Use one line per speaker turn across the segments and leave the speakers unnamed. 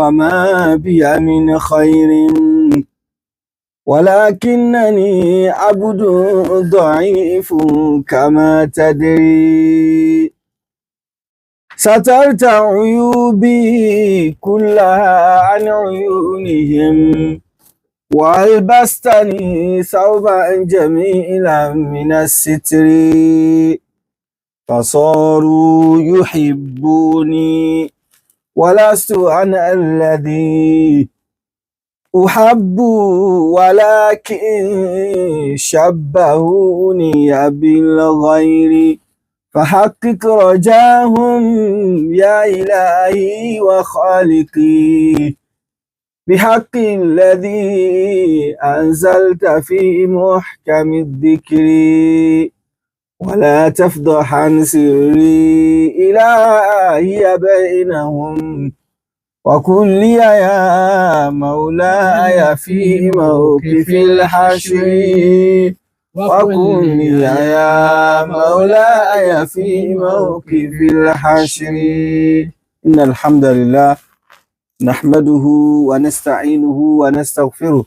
وما بي من خير، ولكنني عبد ضعيف كما تدري. سترت عيوبي كلها عن عيونهم، وألبستني ثوبا جميلا من الستر، فصاروا يحبوني ولست أنا الذي أحب، ولكن شبهوني بالغير. فحقق رجاهم يا إلهي وخالقي، بحق الذي أنزلت في محكم الذكر، ولا تفضح عن سري إلهي بينهم، وقل لي يا مولاي في موقف الحشر، وقل لي يا مولاي في موقف الحشر. إن الحمد لله نحمده ونستعينه ونستغفره،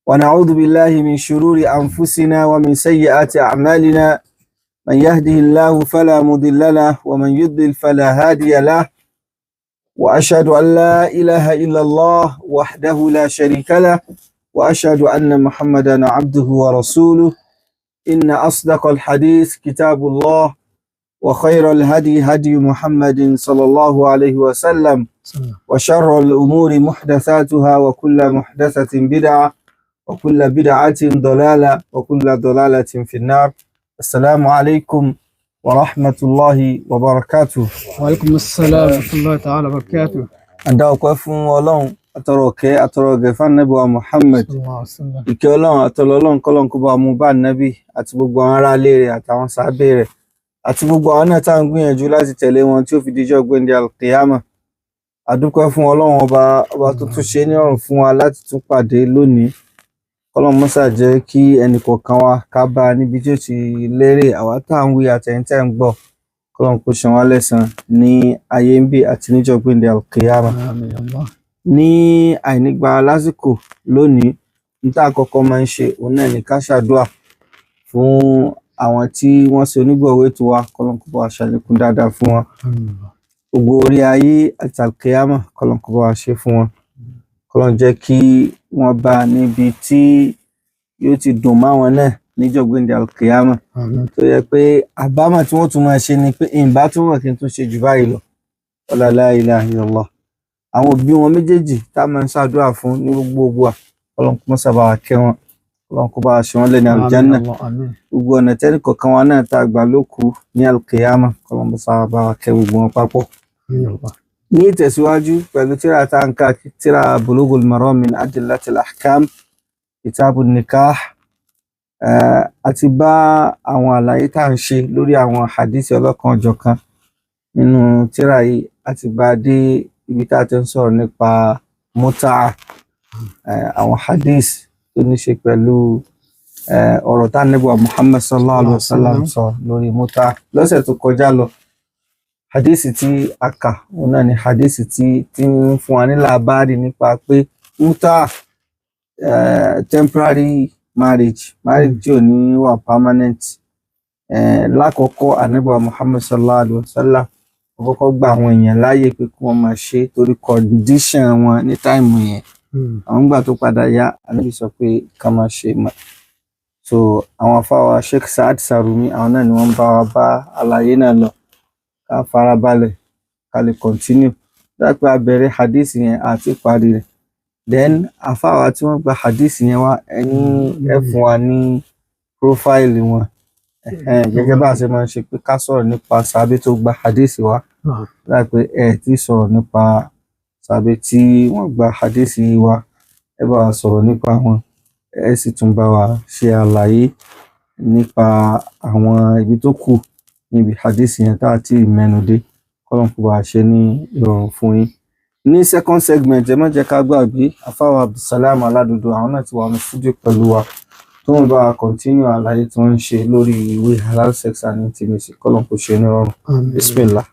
ونعوذ بالله من شرور أنفسنا ومن سيئات أعمالنا. من يهده الله فلا مضل له، ومن يضلل فلا هادي له. وأشهد أن لا إله إلا الله وحده لا شريك له، وأشهد أن محمدا عبده ورسوله. إن أصدق الحديث كتاب الله، وخير الهدي هدي محمد صلى الله عليه وسلم، وشر الأمور محدثاتها، وكل محدثة بدعة، وكل بدعة ضلالة، وكل ضلالة في النار. السلام عليكم ورحمة الله وبركاته.
وعليكم السلام ورحمة الله تعالى وبركاته.
Adá ọpẹ́ fún Ọlọ́run, atọrọ ọkẹ́, atọrọ ọgẹ fún Ànábì wa Muhammad.
صلى الله عليه وسلم.
Ìkẹ́ Ọlọ́run àtọlọ Ọlọ́run kọ́lọ́run kó bá mú bá Ànábì àti gbogbo àwọn aráalé rẹ̀ àtàwọn sábẹ́ rẹ̀ àti gbogbo àwọn náà tá à ń gbìyànjú láti tẹ̀lé wọn tí ó fi dijọ́ gbẹndé alqiyama. Adúpẹ́ fún Ọlọ́run ọba, ọba tó tún ṣe ní ọ̀rùn fún wa láti tún pàdé lónìí. Kọ́lọ́run mọ́sà jẹ́ kí ẹnìkọ̀ọ̀kan wa ká bá a níbi tí ó ti lérè àwa tá à ń wí àtẹ̀yin tẹ́ ń gbọ́. Kọ́lọ́run kó san wá lẹ́san ní ayé ń bí àti níjọ́ gbẹndé alqiyama.
آمين يا الله.
Ní àìnígbà lásìkò lónìí, ní tá àkọ́kọ́ máa ń ṣe òun náà ní ká ṣàdúà fún àwọn tí wọ́n ṣe onígbọ̀wọ́ ètò wa. Kọ́lọ́n kó bá wa ṣàlékún dáadáa fún wọn.
آمين يا الله.
Gbogbo orí ayé àti àlùkìyámà, kọ́lọ́n kó bá wa ṣe fún wọn. Kọ́lọ́n jẹ́ kí wọ́n bá a níbi tí yóò ti dùn máwọn náà níjọ́ gbéǹde àlùkìyámà,
آمين.
tó yẹ pé àbámọ̀ tí wọ́n tún máa ṣe ni pé ìbá tún wọ̀ kí n tún ṣe jù báyìí lọ. Ọlá la ilaha illallah. Àwọn òbí wọn méjèèjì tá a máa ń ṣàdúrà fún ní gbogbo wa, Ọlọ́run kó mọ́sà bá wa kẹ́ wọn, Ọlọ́run kó bá wa ṣe wọ́n lẹ́ni
آمين
àlùjánnà.
يا الله. آمين.
Gbogbo ọ̀nà tẹ́nì kọ̀ọ̀kan wa náà tá a gbà ló kù ní alkiyama, Ọlọ́run mọ́sà bá wa kẹ́ gbogbo wọn papọ̀.
آمين يا الله.
Ní ìtẹ̀síwájú pẹ̀lú tíra tá à ń kà, tíra Bulugul Maram min Adillatil Ahkam, Kitabun Nikah, a ti bá àwọn àlàyé tá à ń ṣe lórí àwọn hadisi ọlọ́kan-ò-jọ̀kan nínú tíra yìí. A ti bá a dé ibi tá a ti ń sọ̀rọ̀ nípa mutaa, àwọn hadith tó ní ṣe pẹ̀lú ọ̀rọ̀ tá Ànábì wa Muhammad sallallahu alaihi wa sallam sọ lórí mutaa lọ́sẹ̀ tó kọjá lọ. Hadith tí a kà òun náà ni hadith tí ń fún wa ní làbáàrí nípa pé mutaa, temporary marriage, marriage tí ò ní wà permanent. Lákọ̀ọ́kọ́ Ànábì wa Muhammad sallallahu alaihi wa sallam ó kọ́kọ́ gba àwọn èèyàn láàyè pé kí wọ́n máa ṣe torí condition wọn ní time yẹn. Àwọn gbà tó padà yá, Ànábì sọ pé ká máa ṣe mọ́. So àwọn afáwa Sheikh Saad Sarumi, àwọn náà ni wọ́n ń bá wa bá àlàyé náà lọ. Ká farabalẹ̀ ká lè continue dápẹ́ abẹ̀rẹ̀ hadith yẹn àti parí rẹ̀. Then afáwa tí wọ́n gba hadith yẹn wá, ẹni ẹ fún wa ní profile wọn. Ẹhẹ́n, gẹ́gẹ́ bá a ṣe máa ń ṣe pé ká sọ̀rọ̀ nípa sàábé tó gba hadith wá, láìpẹ́ ẹ ti sọ̀rọ̀ nípa sàábé tí wọ́n gba hadith yìí wá, ẹ bá wa sọ̀rọ̀ nípa wọn, ẹ sì tún bá wa ṣe àlàyé nípa àwọn ibi tó kù níbi hadith yẹn tá a ti mẹ́nu dé. Kọ́lọ́n kó bá a ṣe ní ìrọ̀rùn fún yín. Ní second segment, ẹ má jẹ́ ká gbàgbé afáwa Abdulsalam Aládòdò, àwọn náà ti wà ní studio pẹ̀lú wa tó ń bá wa continue àlàyé tí wọ́n ń ṣe lórí ìwé Halal Sex and Intimacy. Kọ́lọ́n kó ṣe ní ìrọ̀rùn.
آمين.
Bismillah.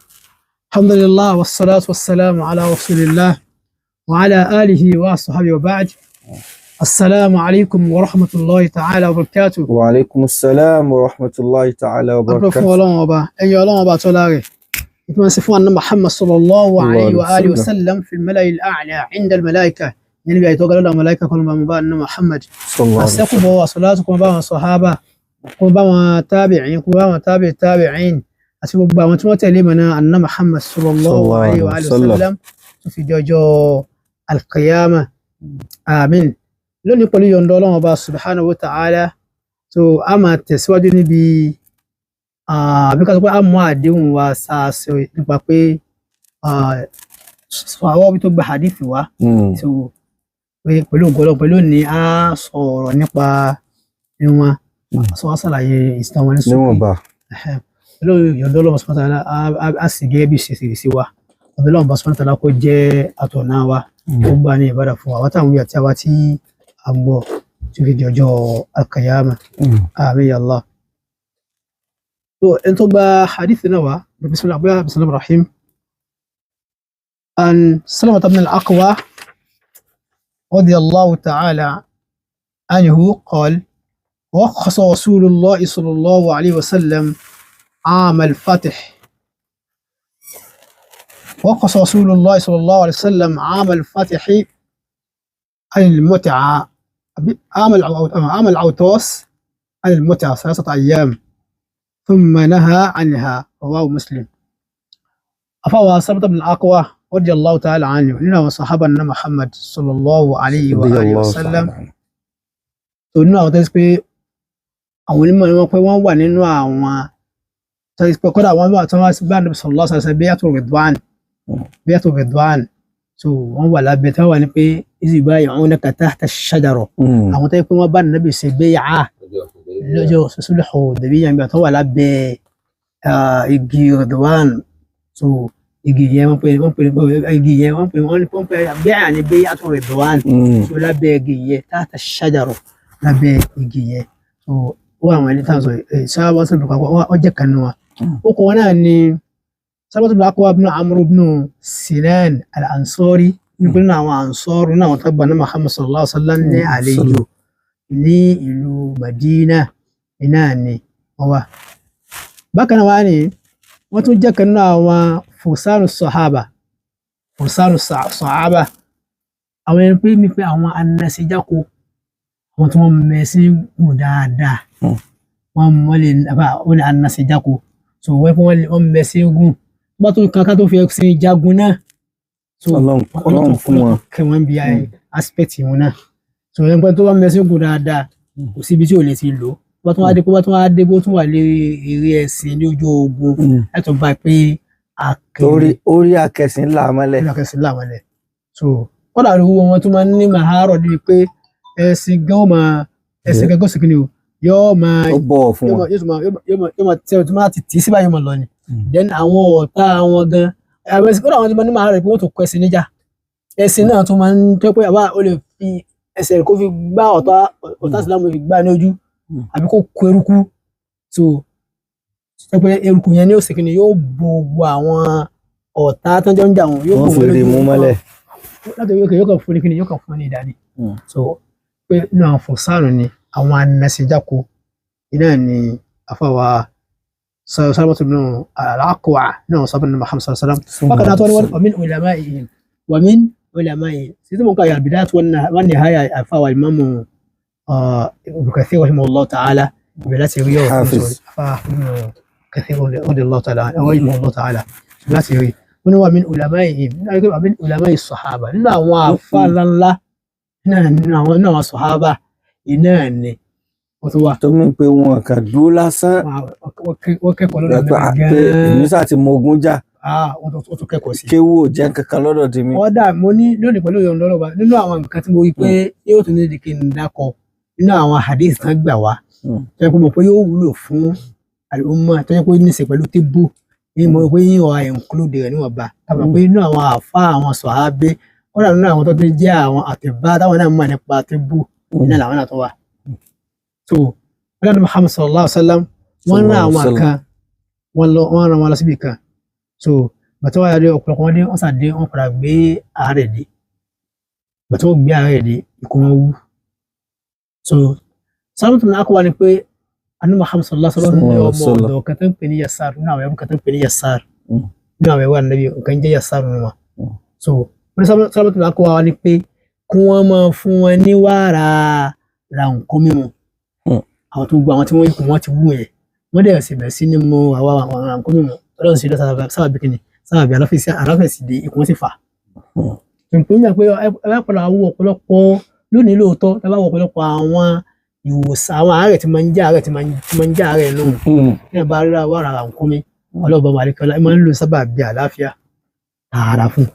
الحمد لله والصلاة والسلام على رسول الله. وعلى آله وصحبه وبعد. السلام عليكم ورحمة الله تعالى وبركاته.
Wa alaikum salam wa rahmatulahi ta'ala wa
Adúpẹ́ fún
barakatuh.
Ọlọ́run ọba, ẹ̀yin Ọlọ́run ọba tó láre. Ìtumọ̀ sí fún àná Muhammad sallallahu alayhi wa alihi wa sallam fi al-mala'i al-a'la 'inda al-malaika. Yẹn bí àìtọ́ galọ́dọ̀ malaika kan bá mu bá àná Muhammad.
Sallallahu alaihi wasallam.
Àṣẹ́kùbọ̀ àṣọlátù kún bá wọn sọ̀hábà, kún bá wọn tábì'in, kún bá wọn tábì tábì'in, àti gbogbo àwọn tí wọ́n tẹ̀lé mọ̀nà àná Muhammad sallallahu alayhi wa alihi wa sallam tó fi jọjọ́ al-qiyama. Àmín. Lónìí pẹ̀lú yọ̀ǹda Ọlọ́run ọba subhanahu wa ta'ala, so a máa tẹ̀síwájú níbi àbí ká sọ pé a mú àdéhùn wa sáàsọ nípa pé àwọn ibi tó gba hadith wa, so pé pẹ̀lú ògbọ́lọ́ pẹ̀lú ní a sọ̀rọ̀ nípa wọn, sọ wá ṣàlàyé ìsìtàn wọn ní sókè.
Níwọ̀nba.
Ẹhẹ́n. Pẹ̀lú yọ̀ǹda Ọlọ́run subhanahu wa ta'ala, a sì gẹ́gẹ́ bí ṣe sí wa, ọ̀bẹ Ọlọ́run subhanahu wa ta'ala kó jẹ́ àtọ̀nà wa, ó gbà ní ìbádà fún wa, àwọn táwọn wí àti àwa tí a ń gbọ́ tí ó fi di ọjọ́ al-qiyama. Àmín ya Allah. So ẹni tó gba hadith náà wá, bismillah bismillah rahim, an Salamata ibn al-Aqwa radiyallahu ta'ala anhu qala رخص رسول الله صلى الله عليه وسلم عام الفتح رخص رسول الله صلى الله عليه وسلم عام الفتح عن المتعة عام العوتاس عن المتعة 3 أيام ثم نهى عنها. رواه مسلم. أفوى سلمة بن الأقوى رضي الله تعالى عنه إنه صحابة محمد صلى الله عليه وآله وسلم. Tó nínú àwọn tó ṣe pé àwọn onímọ̀ ni wọ́n pé wọ́n wà nínú àwọn tó ṣe pé kódà wọ́n wà tí wọ́n bá Ànábì sallallahu alaihi wasallam bay'atu Ridwan, bay'atu Ridwan, so wọ́n wà lábẹ́ tí wọ́n wà ní pé izi yubay'unaka tahta ash-shajara, àwọn tó ṣe pé wọ́n bá Ànábì ṣe bay'a lọ́jọ́ sulhu Hudaybiyah nígbà tó wà lábẹ́ igi Ridwan. So igi yẹn wọ́n pè igi yẹn wọ́n pè wọ́n pè bay'a ní bay'atu Ridwan. So lábẹ́ igi yẹn tahta ash-shajara, lábẹ́ igi yẹn, so ó àwọn ẹni táwọn sọ sábà sọ lùkọ́ wọ́n jẹ́ kan nù wa. Ó kọ́ wọn náà ni Salamatu ibn Aqwa ibn Amr ibn Sinan al-Ansari, nípa nínú àwọn Ansari nínú àwọn tó gba ní Muhammad sallallahu alaihi wa sallam ní àlejò ní ìlú Madina iná ni wọ́n wà. Bákan náà wá ní wọ́n tún jẹ́ kan nínú àwọn fusanu sahaba, fusanu sahaba, àwọn ẹni pé mi pé àwọn anasijako, àwọn tí wọ́n mẹ̀sìn gùn dáadáa, wọ́n mọ́lẹ̀ àbá wọ́n ní anasijako, so wọ́n pé wọ́n mẹ̀sìn gùn wọ́n tún kankan tó fi ẹ̀sìn jagun náà, so
Ọlọ́run fún wọn
kẹ wọ́n bí i aspect wọn náà. So ẹni pé tó bá mẹ̀sìn gùn dáadáa kò síbi tí ò lè ti lò, wọ́n tún wá dé wọ́n tún wá dé bó tún wà lé eré ẹ̀sìn ní ojú ogun ẹ̀ tó bá pé
torí orí akẹsìn là mọ́lẹ̀.
Orí akẹsìn là mọ́lẹ̀. So kódà owó wọn tún máa ń ní màhárọ̀ níbi pé ẹ̀sìn gan máa ẹ̀sìn gan gọ́sìkì ni o yóò máa
ó bọ̀wọ̀ fún wọn.
Yóò máa tẹ tó máa ti tì í síbáyìí yóò máa lọ ni. Then àwọn ọ̀tá wọn gan àwọn ẹ̀sìn kódà àwọn tó máa ní màhárọ̀ pé wọ́n tó kọ ẹ̀sìn níjà, ẹ̀sìn náà tó máa ń tẹ́ pé àbá ó lè fi ẹsẹ̀ kó fi gbá ọ̀tá ọ̀tá ìsìlámù fi gbá ní ojú àbí kó kó eruku, so tẹ́ pé eruku yẹn ní òsèkì ni yóò bo gbogbo àwọn ọ̀tá tó ń jọ ń jà wọn yóò
wọ́n
bò
fi
wọ́n
rí
lójú
mú mọ́lẹ̀.
Láti yóò kàn fún ní kíni yóò kàn fún ní ìdání. So pé inú àwọn fòsánù ni àwọn anasijáko iná ni àfàwà Salamatu ibn al-Aqwa náà sábà ní Muhammad sallallahu alaihi wasallam. Bákan náà tó wọ́n wa min ulama'ihim wa min ulama'ihim sí tí mo kà al-Bidayah wan-Nihaya àfàwà imamu Ibn Kathir rahimahullah ta'ala ibẹ̀ láti rí ọ̀rọ̀
Hafiz.
Àfàwà Ibn Kathir radiyallahu ta'ala rahimahullah ta'ala láti rí wọ́n ní wa min ulama'ihim wa min ulama'i sahaba nínú àwọn àfà ńláńlá nínú àwọn sahaba iná ni wọ́n tó wà.
Tó mí pé wọn kàn dúró lásán.
Wọ́n kẹ́kọ̀ọ́ lọ́dọ̀
pé
Ànábì
èmi
gan-an.
sá ti mọ ogun jà.
Wọ́n tún kẹ́kọ̀ọ́ sí.
Kéwú ò jẹ́ kankan lọ́dọ̀ tèmi.
Ọ̀dà mo ní lónìí pẹ̀lú ìyọ̀ǹda Ọlọ́run ọba nínú àwọn nǹkan tí mo rí pé yóò tún ní kí n dákọ nínú àwọn hadith kan gbà wá tó yẹ pé mo pé yóò wúlò fún àlùmọ́ tó yẹ pé ní í ṣe pẹ̀lú tébù ní mo rí pé yín ọ̀ include rẹ̀ níwọ̀nba tàbí pé inú àwọn àfa àwọn sọ̀hábé kódà nínú àwọn tó tún jẹ́ àwọn àtẹ̀bá táwọn náà mọ̀ nípa tébù iná làwọn náà tó wà. So wọ́n ní Muhammad sallallahu alaihi wa sallam wọ́n rán àwọn kan wọ́n lọ wọ́n rán wọn lọ síbi kan, so bàtà wà lórí ọ̀pọ̀lọpọ̀ wọn dé wọ́n sàdé wọ́n padà gbé àárẹ̀ dé. Ìgbà tí wọ́n gbé ààrẹ dé, ikùn wọn wú. So Salamatu bin Akwa ni pé anu Muhammad sallallahu alaihi wasallam ní ọmọ ọ̀dọ̀ kan tó ń pè ní Yasar, nínú àwọn ẹrú kan tó ń pè ní Yasar, nínú àwọn ẹrú Ànábì nǹkan jẹ́ Yasar nínú wọn. So wọ́n ní Salamatu bin Akwa ni pé kí wọ́n máa fún wọn ní wàrà ràkúnmí mu. Àwọn tó gbọ́ àwọn tí wọ́n ikùn wọn ti wú yẹn, wọ́n dẹ̀ sì bẹ̀rẹ̀ sí ní mu àwọn ràkúnmí mu. Ọlọ́run sì lọ sábàbí kìíní, sábàbí aláfẹ̀sì dé, ikùn wọn sì fà. Ìpínlẹ̀ pé ẹ bá padà wo ọ̀pọ̀lọpọ̀ lónìí lóòótọ́, ẹ bá wo ọ̀pọ̀lọpọ̀ àwọn ìwòsàn àwọn àárẹ̀ tí máa ń jẹ́ àárẹ̀ tí máa ń jẹ́ àárẹ̀ nù. Ní ẹ̀bá rírà wàrà ràkúnmí, ọlọ́ọ̀bá màlíkọ́lá ẹ máa ń lò sábàbí àlàáfíà tààrà fún.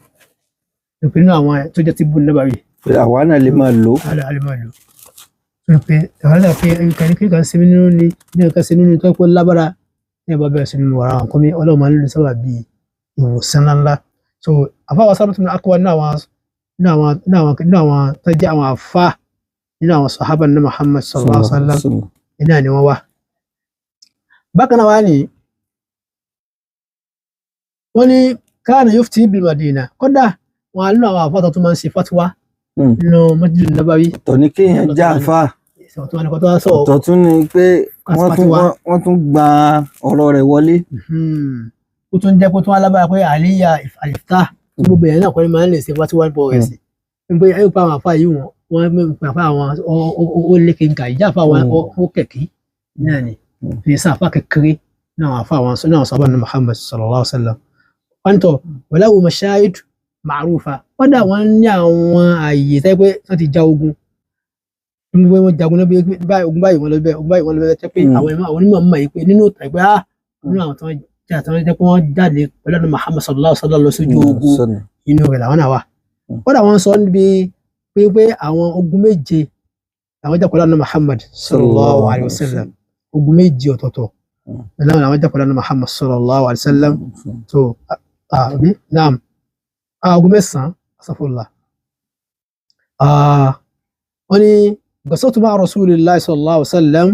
Ìpínlẹ̀ àwọn tó jẹ́ ti bú níbàwí.
Àwa náà lè máa lò.
A lè máa lò. Pé àwọn pé nǹkan ní kíkan sí nínú ni ní nǹkan sí nínú tó pé lábára ní ẹ̀bá bẹ̀rẹ̀ sí nínú wàrà ràkúnmí, ọlọ́ọ̀ máa ń lò sábàbí ìwòsàn ńláńlá. So àfáwà Salamatu bin Akwa nínú àwọn tó jẹ́ àwọn àfá nínú àwọn sàhábà ní Muhammad sallallahu alaihi wasallam iná ni wọ́n wá. Bákan náà wá ní wọ́n ní kana yufti bil Madina, kódà wọn nínú àwọn àfáà tó máa ń ṣe fatiwa nínú Masjid Nabawi.
Ọ̀tọ̀ ni kéèyàn já àfáà, ọ̀tọ̀ tún ni pé wọ́n tún gba ọ̀rọ̀ rẹ̀ wọlé.
Ó tún jẹ́ kó tún alábàá pé àlíyà àlìfta gbogbo èèyàn náà kọ́ ni máa ń lè ṣe fatiwa nípa ọ̀rẹ́ sí. Pé ẹ pa àwọn àfáà yìí wọ́n pè àfáà àwọn ó lékè nǹka ìjà àfáà wọn ó kẹ̀kí náà ni fi sá àfáà kékeré náà àwọn àfáà wọn náà sábà ní Muhammad sallallahu alaihi wasallam. Wọ́n tọ̀ walahu mashahid ma'rufa, wọ́n dà wọ́n ní àwọn ààyè tẹ́ pé wọ́n ti ja ogun, wọ́n jagun náà báyìí ogun báyìí wọ́n lọ bẹ́ẹ̀ ogun báyìí wọ́n lọ bẹ́ẹ̀ tẹ́ pé àwọn onímọ̀ mọ̀ yìí pé nínú ìtàn pé á nínú àwọn tó ń jà tó ń jẹ́ pé wọ́n jáde pẹ̀lú ọ̀nà Muhammad sallallahu alaihi wasallam lọ sójú ogun inú rẹ̀ làwọn náà wà. Wọ́n dà wọ́n sọ níbi pé àwọn ogun méje àwọn jà pẹ̀lú ọ̀nà Muhammad sallallahu alaihi wasallam, ogun méje ọ̀tọ̀ọ̀tọ̀ làwọn jà pẹ̀lú ọ̀nà Muhammad sallallahu alaihi wasallam. So naam, ogun mẹ́sàn-án asafurla. Wọ́n ní gasawtu ma'a rasulillahi sallallahu alaihi wasallam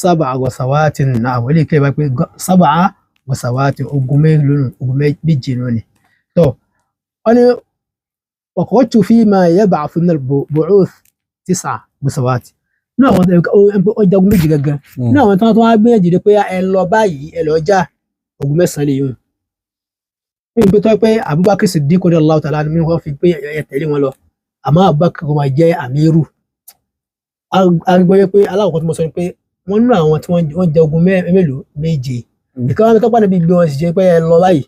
sab'a ghasawatin. Naam, ilé ìkẹ́ ìbá pé sab'a ghasawatin, ogun mélòó, ogun méje lónìí. Tó wọ́n ní wa kharajtu fima yab'athu min al-bu'uth tis'a ghasawat. Ní àwọn ọjà ogun méje gangan, ní àwọn tí wọ́n tún wá gbìyànjú dé pé ẹ lọ báyìí ẹ lọ já ogun mẹ́sàn-án lè yún. Ní ìgbé tó pé Abubakar Siddiq radiyallahu ta'ala anhu wọ́n fi pé ẹ tẹ̀lé wọn lọ, àmọ́ Abubakar kò máa jẹ́ àmírù. Agbóyé pé aláwọ̀kọ́ tí mo sọ ni pé wọ́n nínú àwọn tí wọ́n jẹ ogun mélòó méje. Ìkan wọn tọ́pá níbi gbé wọn sì jẹ́ pé ẹ lọ báyìí.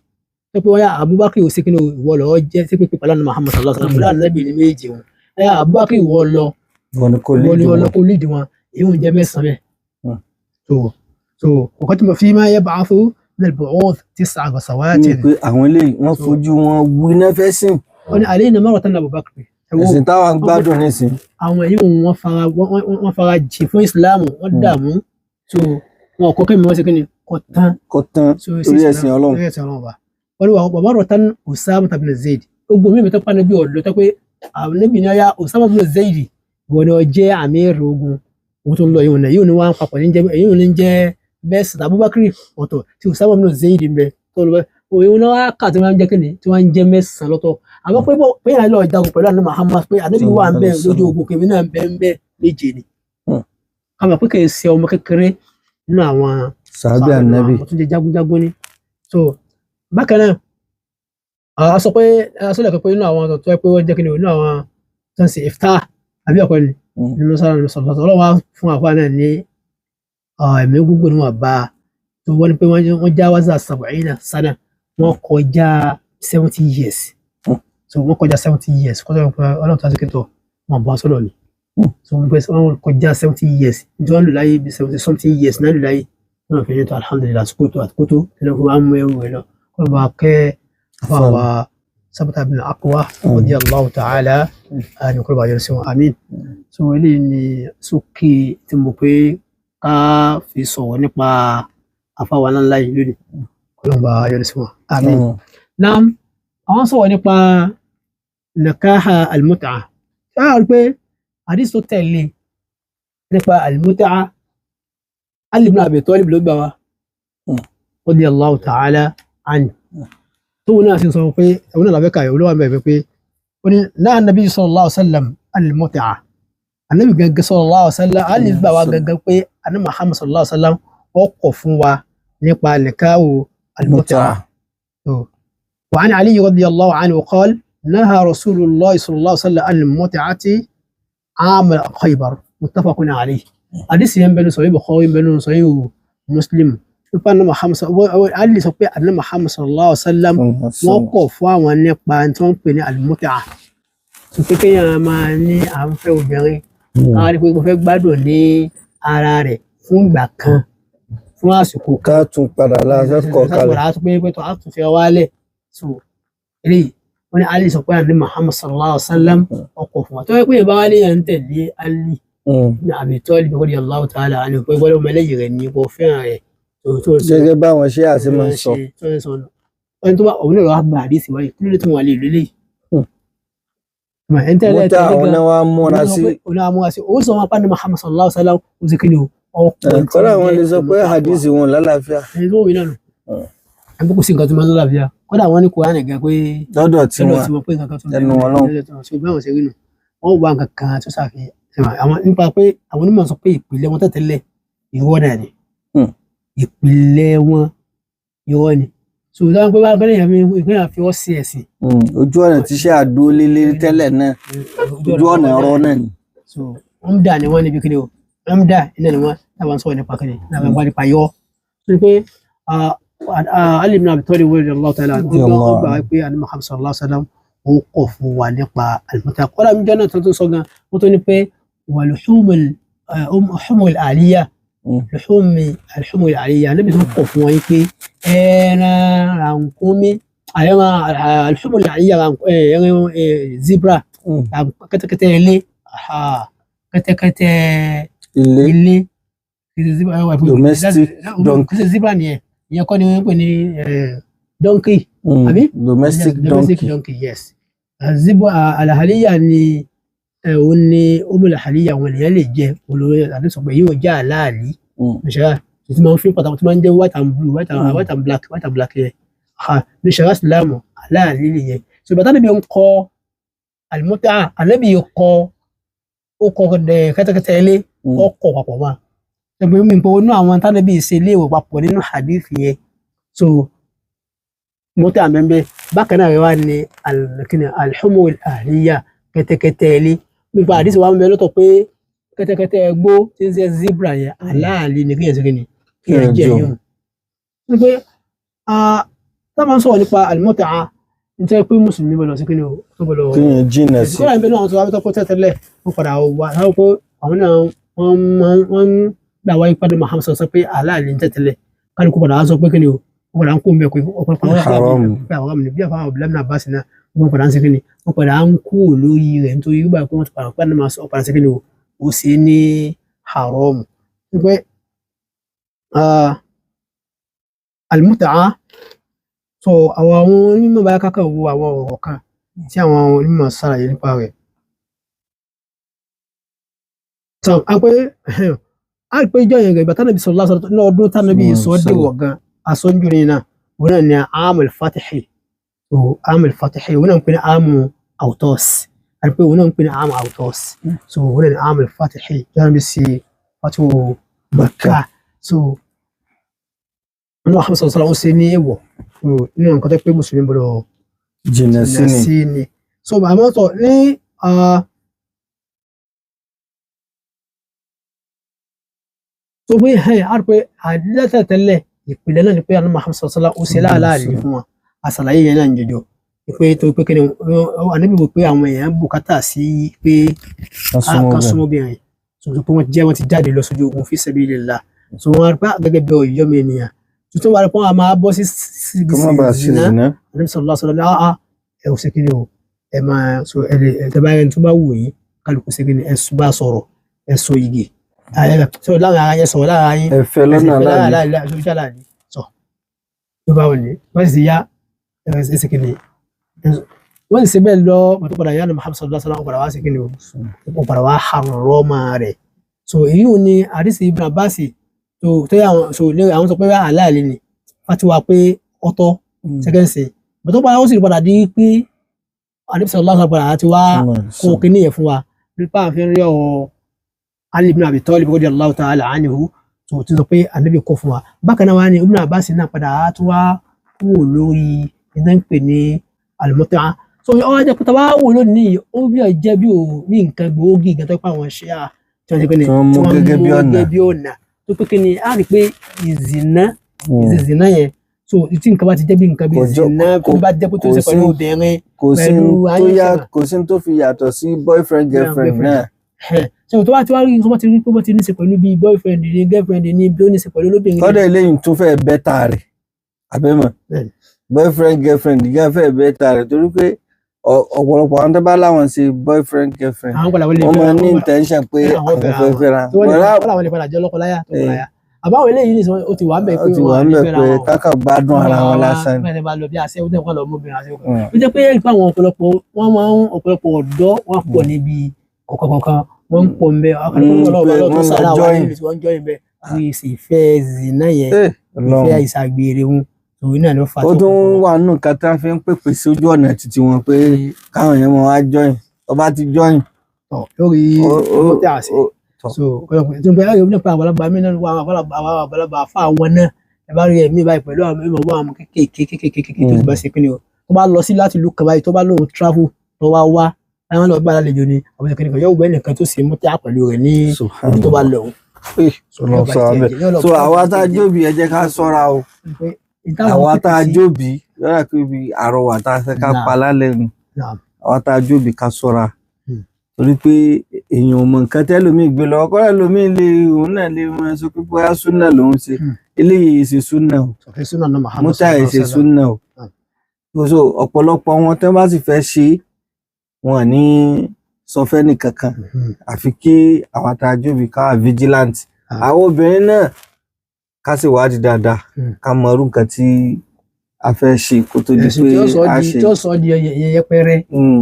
Tó pé wọ́n yá Abubakar ò sí kí ni ìwọ lọ jẹ́ sí pé pẹ̀lú àná Muhammad sallallahu alaihi wasallam pẹ̀lú ànábì ní méje wọn. Ẹ Abubakar ìwọ lọ ìwọ kò lídìí wọn, èyí ò jẹ́ mẹ́sàn-án bẹ́ẹ̀. So ọ̀kan tí mo fi máa yẹ ba'athu min al-bu'uth tis'a ghasawat.
Ní pé àwọn eléyìí wọ́n fojú wọn wí náà fẹ́ sìn.
Wọ́n ní alayna marratan Abubakar.
Ẹ̀sìn táwa ń gbádùn nísìn.
Àwọn èyí wọ́n fara jì fún Ìsìláàmù, wọ́n dààmú. So wọn kọ́ kẹ́mi wọ́n ṣe kí ni kọ́ tán.
Kọ́ tán torí ẹ̀sìn Ọlọ́run.
Wọ́n ní wa marratan Usama ibn Zayd. Ogun mímu tó pa níbi ọ̀dọ́ tó pé àwọn níbi ní ọ̀yá Usama ibn Zayd wọ́n ní ó jẹ́ àmírù ogun ogun tó ń lọ yìí wọn yìí ni wọ́n papọ̀ ní jẹ́ èyí ní jẹ́ bẹ́ẹ̀ Abubakar ọ̀tọ̀ tí Usama ibn Zayd ń bẹ tó lọ bẹ́ẹ̀ òun náà kà tí wọ́n ń jẹ́ kíni tí wọ́n ń jẹ́ mẹ́sàn-án lọ́tọ̀. Àmọ́ pé pé yàrá lọ jagun pẹ̀lú àná Muhammad pé ànábì wà ń bẹ lójú ogun kèmí náà ń bẹ ń bẹ méje ni. Kàmá pé kìí ṣe ọmọ kékeré nínú àwọn
sàábì ànábì
tó jẹ jagunjagun ni. So bákan náà a sọ pé a sọ lẹ́kọ̀ọ́ pé nínú àwọn tó yẹ pé wọ́n jẹ́ kíni nínú àwọn tó ń ṣe iftar àbí ọ̀pẹ ni nínú sára nínú sọ̀rọ̀ sọ̀rọ̀ wá fún àfa náà ní ẹ̀mí gbogbo ni wọ́n bá tó wọ́n ní pé wọ́n já wáṣà sab'ina sana, wọ́n kọjá 70 years. So wọ́n kọjá 70 years kọjá ọlọ́run tó aṣèkètò wọn bọ́ sọ́dọ̀ ni. So wọ́n kọjá 70 years tí wọ́n lò láyé bí 70 something years náà lò láyé wọ́n fi ní tó alhamdulillah àsìkò àtìkótó ẹni kó wá mú ẹrù rẹ lọ kó ló bá kẹ́ àfàwà Sabata bin Aqwa radiyallahu ta'ala àni kó ló bá yọrọ sí wọn, àmín. So eléyìí ni sókè tí mo pé ká fi sọ̀rọ̀ nípa àfàwà ńláńlá yìí lónìí, kó ló bá yọrọ sí wọn, àmín. Naam, àwọn sọ̀rọ̀ nípa nakaha al-mut'a. Ṣáà rí pé hadith tó tẹ̀lé nípa al-mut'a, Ali ibn Abi Talib ló gbà wá radiyallahu ta'ala anhu. Tóun náà sì sọ pé òun náà làbẹ́ka olówó àmì ẹ̀fẹ́ pé Ó ní náà nàbí sallallahu alaihi wasallam al-mut'a. Ànábì gẹ́gẹ́ sallallahu alaihi wasallam Ali gbà wá gẹ́gẹ́ pé ànábì Muhammad sallallahu alaihi wasallam ó kọ̀ fún wa nípa nìkáwò al-mut'a. وعن علي رضي الله عنه قال نهى رسول الله صلى الله عليه وسلم عن المتعة عام خيبر متفق عليه. Àdìsí yẹn bẹnu sọ̀rọ̀ Bukhari bẹnu sọ̀rọ̀ Muslim nípa àná Muhammad Ali sọ pé àná Muhammad sallallahu alaihi wasallam wọ́n kọ̀ fún àwọn nípa tí wọ́n ń pè ní al-mut'a. Sọ pé kéèyàn máa ní à ń fẹ́ obìnrin káwá ní pé mo fẹ́ gbádùn ní ara rẹ̀ fún ìgbà kan fún àsìkò
Ká tún padà láti kọ̀ kalẹ̀.
á tún pé tó á tún fi wálẹ̀. So eléyìí wọ́n ní Ali sọ pé àná Muhammad sallallahu alaihi wasallam ọkọ̀ fún wa tó yẹ pé ìbáwálé yẹn ń tẹ̀lé Ali ní Abi Talib radiyallahu ta'ala anhu pé gbọ́dọ̀ ọmọlẹ́yìn rẹ̀ ní kò fẹ́ràn rẹ̀ tó tó
Gẹ́gẹ́ báwọn ṣe àti máa ń sọ.
tó ń sọ nù. Ẹni tó bá òun náà lọ́wọ́ gba àdìsí wáyé kí ló dé tó wọn lè lélẹ̀ yìí. Ẹni tẹ́lẹ̀
Mọ́tà
tẹ́lẹ̀
àwọn
gan
náà wá múra sí.
òun náà múra sí òun sọ wọn pa ní Muhammad sallallahu alaihi wasallam ó sì kí ni o ọkọ̀
Kọ́lá àwọn lè sọ pé hadith wọn lálàáfíà.
Ẹni tó wí náà nù. Ẹni tó kò sí nǹkan tó máa ń lálàáfíà kódà wọn ní Kùránì gan pé
Lọ́dọ̀ tí
lọ́dọ̀
wọn.
tí wọ́n pé nǹkan kan tó ń
Ẹnu wọn lọ́hùn.
lọ́dọ̀ tí wọ́n ṣe báwọn ṣe rí nù wọ́n wá nǹkan kan tó ṣàfihàn àwọn nípa pé àwọn onímọ̀ sọ pé ìpìlẹ̀ wọn tẹ̀tẹ̀lẹ̀ irọ́ náà ni. Ìpìlẹ̀ wọn irọ́ ni. So dáhùn pé báwọn kẹ́lẹ́ yẹn ìpínlẹ̀ fi ọ́ sí ẹ̀sìn.
Ojú ọ̀nà tí ṣe àdó lélé tẹ́lẹ̀ náà ojú ọ̀nà ọ̀rọ̀ náà ni.
So wọ́n dà ní wọ́n níbi kíni o wọ́n dà iná ni wọ́n táwọn sọ̀rọ̀ nípa kíni táwọn wá nípa yọ. So pé Ali ibn Abi Talib radiyallahu ta'ala anhu ó gbà wá pé àní Muhammad sallallahu alaihi wasallam ó kọ̀ fún wa nípa al-mut'a. Kọ́lá mi jẹ́ náà tó tún sọ gan wọ́n tó ní pé wà luhumul aliyya luhumul aliyya níbi tó kọ̀ fún wa yìí pé ẹran rànkúnmí ẹran luhumul aliyya ẹran zebra kẹ́tẹ́kẹ́tẹ́ ilé kẹ́tẹ́kẹ́tẹ́
Ilé
ilé
Domestic donkey.
kìí ṣe zebra nìyẹn ìyẹn kọ́ ni wọ́n ń pè ní donkey àbí?
Domestic
domestic
donkey.
Donkey, yes. Zebra alahaliya ni òun ni omulahaliya wọn lèyàn lè jẹ olórí àti sọ pé yóò jẹ àláàlí nìṣẹ́ra tí máa ń fi pàtàkì tí máa ń jẹ white and blue, white and, white and black, white and black yẹn ní ṣẹ̀rá ìsìlámù aláàlí nìyẹn. So bàtà níbi ń kọ àlùmọ́tà ànábì kọ ó kọ kẹ́tẹ́kẹ́tẹ́ ilé ó kọ papọ̀ mọ́ ẹgbẹ́ mi pé inú àwọn tánàbí ṣe léèwọ̀ papọ̀ nínú hadith yẹn. So mọ́tà mẹ́mbẹ́ bákan náà wá ní kíni alhumul ahliya kẹ́tẹ́kẹ́tẹ́ ilé nípa hadith wa ń bẹ lọ́tọ̀ pé kẹ́tẹ́kẹ́tẹ́ ẹgbó tí ń ṣe zebra yẹn aláàlí ni kíyàn sí kíni kíyàn jẹ
Kíyàn jẹ.
yìí ní pé táwọn sọ̀rọ̀ nípa àlùmọ́tà nítorí pé mùsùlùmí bọ̀lọ̀ sí kíni o tó bọ̀lọ̀
Kíyàn jìnà sí.
kódà níbẹ̀ náà àwọn tó wá tó tẹ́tẹ́lẹ̀ wọ́n padà wá sáwọ́ pé àwọn náà wọ́n máa wọ́n ń gbà wáyé padà Muhammad sọ pé aláàlí ń tẹ́tẹ́lẹ̀ kálukú padà wá sọ pé kíni o wọ́n padà ń kó mẹ́ pé ọ̀pọ̀lọpọ̀ àwọn
Haram.
pé àwọn àmì bí àfáà Abdullahi ibn Abbas náà wọ́n padà ń ṣe kíni wọ́n padà ń kú lórí rẹ̀ nítorí gbà pé wọ́n ti padà padà máa sọ padà ṣe kíni o ó ṣe ní haram. Pé al-mut'a so àwọn onímọ̀ bá kákà wo àwọn ọ̀rọ̀ kan tí àwọn onímọ̀ ṣàlàyé nípa rẹ̀. So a pé a rí pé ìjọ yẹn ìgbà tánàbí sallallahu alaihi wasallam ní ọdún tánàbí sọ dìwọ̀ gan asọ́njú ní náà òun náà ní amul fatihi. So amul fatihi òun náà ń pè ní amu autos a rí pé òun náà ń pè ní amu autos. So òun náà ní amul fatihi tánàbí sí fatu Makkah. So Muhammad sallallahu alaihi wasallam ó ṣe ní èèwọ̀ nínú nǹkan tó pé mùsùlùmí gbọ́dọ̀
Jìnà sí ni.
sí ni. So àmọ́ tọ̀ ní tó pé ẹ̀ á rí pé àdílẹ́tẹ̀tẹ̀lẹ̀ ìpìlẹ̀ náà ni pé àná Muhammad sallallahu alaihi wasallam ó ṣe láàláàlì fún wa àṣàlàyé yẹn náà ń jẹjọ pé tó pé kí ni ànábì wò pé àwọn èèyàn bùkátà sí pé
Kan súnmọ́
kan
bẹ́ẹ̀.
súnmọ́ obìnrin tó pé wọ́n jẹ́ wọ́n ti jáde lọ sójú ogun fi sabilillah. So wọ́n rí pé gẹ́gẹ́ bí ọ̀yọ́ mi ènìyàn tuntun wà rí pé wọ́n á máa bọ́ sí
Kó má bàa ṣe
zina
zìnà.
ànábì sallallahu alaihi wasallam áá ẹ ò ṣe kí ni o ẹ máa so ẹ lè ẹ tẹ bá ẹni tó bá wù yín kálukú ṣe kí ni ẹ bá sọ̀rọ̀ ẹ so igi so láàrin ara yẹn sọ̀rọ̀ láàrin ara yín
Ẹ fẹ́ lọ́nà aláàlí.
aláàlí sọ ló bá wọn ní wọ́n sì yá ẹ ṣe kí ni wọ́n sì ṣe bẹ́ẹ̀ lọ pàtó padà yá ni Muhammad sallallahu alaihi wasallam padà wá ṣe kí ni o ó padà wá harọ́mà rẹ̀. So èyí ò ní àdìsí Ibn Abbas tó tó yà àwọn so ní àwọn sọ pé aláàlí ni fatiwa pé ọ̀tọ̀ sẹkẹǹsì bàtọ́ padà ó sì padà di pé Ànábì sallallahu alaihi wasallam àti wá kó kíní yẹn fún wa nípa àfihàn rí ọ̀rọ̀ Ali ibn Abi Talib radiyallahu ta'ala anhu tó ti sọ pé Ànábì kó fún wa. Bákan náà wá ní Ibn Abbas náà padà á tún wá kúrò lórí iná ń pè ní al-mut'a. So ọ jẹ́ pé tá bá wò lónìí ó bí ọ jẹ́ bí ò ní nǹkan gbòógì nǹkan tó pa àwọn ṣíà tí wọ́n ṣe pé ní
Tí wọ́n mú gẹ́gẹ́ bí ọ̀nà.
gẹ́gẹ́ bí ọ̀nà tó pé kí ni a rí pé ìzìnà ìzìnà yẹn, so tí nǹkan bá ti jẹ́ bí nǹkan bí
Kò jọ-
ìzìnà tó bá jẹ́ pé tó
kò
ṣe pẹ̀lú
sí-
obìnrin
Kò sí
pẹ̀lú
tó yá
ayé
kò sí tó fi yàtọ̀ sí boyfriend girlfriend
Girlfriend.
náà.
Ṣe tó bá ti wá rí tó bá ti rí pé bó ti ní ṣe pẹ̀lú bí boyfriend ní girlfriend ní bí ó ní ṣe pẹ̀lú olóbìnrin ní.
Kọ́dọ̀ eléyìí tún fẹ́ bẹ́tà rẹ̀ àbẹ́mọ̀
Bẹ́ẹ̀ni.
boyfriend girlfriend gan fẹ́ bẹ́tà rẹ̀ torí pé ọ̀pọ̀lọpọ̀ àwọn tó bá láwọn ṣe boyfriend girlfriend
Àwọn padà wọlé
wọ́n máa
fẹ́ra
ní
wọn,
intention pé
àwọn
àwọn
fẹ́ra
fẹ́
wọn.
fẹ́ra
Tí wọ́n lè
wọn.
wọ́n làwọn lè padà jẹ́ lọ́kọláya tó kọláya. Àbáwọn eléyìí ní sọ ó ti wà ń bẹ̀
Ó
pé
ti wà
wọn
ń
ní
bẹ̀
fẹ́ra
pé
wọn.
kákà gbádùn ara wọn lásán ni.
Bẹ́ẹ̀ ni bá lọ bí aṣẹ́wó tẹ̀ wọ́n lọ mọ́bìnrin aṣẹ́wó kan. Ó jẹ́ pé ẹ̀rí pé àwọn ọ̀pọ̀lọpọ̀ wọ́n máa ń ọ̀pọ̀lọpọ̀ ọ̀dọ́ wọ́n pọ̀ níbi kọ̀ọ̀kan wọ́n ń pọ̀ ń bẹ
Mm,
ọlọ́ọ̀bá
pé
lọ́ọ̀ tó
wọ́n lọ
sára wà
join.
níbi tí wọ́n ń join bẹ́ẹ̀ bí ìfẹ́ zina yẹn,
Eh, Ọlọ́run.
ìfẹ́ ìṣàgbèrè wọn òun náà ló fà
Ó tún wà nù nǹkan tá a fi ń pèpè sójú ọ̀nà títí wọn pé káwọn èèyàn máa wá join, tó bá ti join
tọ̀ lórí
ó-
ọmọ tí a ṣe.
Tọ̀.
So ọ̀pọ̀lọpọ̀ tó ń pẹ́ ẹ̀rọ nípa àgbàlagbà mí náà wà àwọn àgbàlagbà àwọn àgbàlagbà àfa àwọn náà ẹ bá rí ẹ̀mí báyìí pẹ̀lú àwọn ẹ̀mí ọwọ́ àwọn kéékèèké kéékèèké tó ti bá ṣe kíni o tó bá lọ sí láti ìlú kan báyìí tó bá lóun travel tó wá wá láwọn lọ gbà lálejò ni àwọn ìṣèkínní kan yóò wẹ́ nìkan tó ṣe mú tí a pẹ̀lú rẹ̀ ní ibi tó bá lọ òun.
Eh, Ọlọ́run sọ wá bẹ́ẹ̀. So àwa tá a jóbi ẹ jẹ́ ká ṣọ́ra o. Àwa tá a jóbi lọ́dà pé ibi àrọwà tá a fẹ́ ká
Naam.
pa lálẹ́ nu, àwa tá a jóbi ká ṣọ́ra torí pé èèyàn ò mọ nǹkan tẹ́lòmíì gbé lọ kọ́lá lómi lè òun náà lè máa sọ pé bóyá súnà lòun ṣe. Eléyìí ṣe súnà o, mútà ẹ̀ ṣe súnà o. So ọ̀pọ̀lọpọ̀ wọn tẹ́ bá sì fẹ́ ṣe wọn ní sọ fẹ́ nìkankan àfi kí àwa tá a jóbi ká wà vigilant. Àwọn obìnrin náà ká sì wádìí dáadáa ká mọ irú nǹkan tí a fẹ́ ṣe kó tó di
ẹ̀sìn
pé
tí ó sọ
a
di
ṣe.
tí ó sọ di yẹpẹrẹ,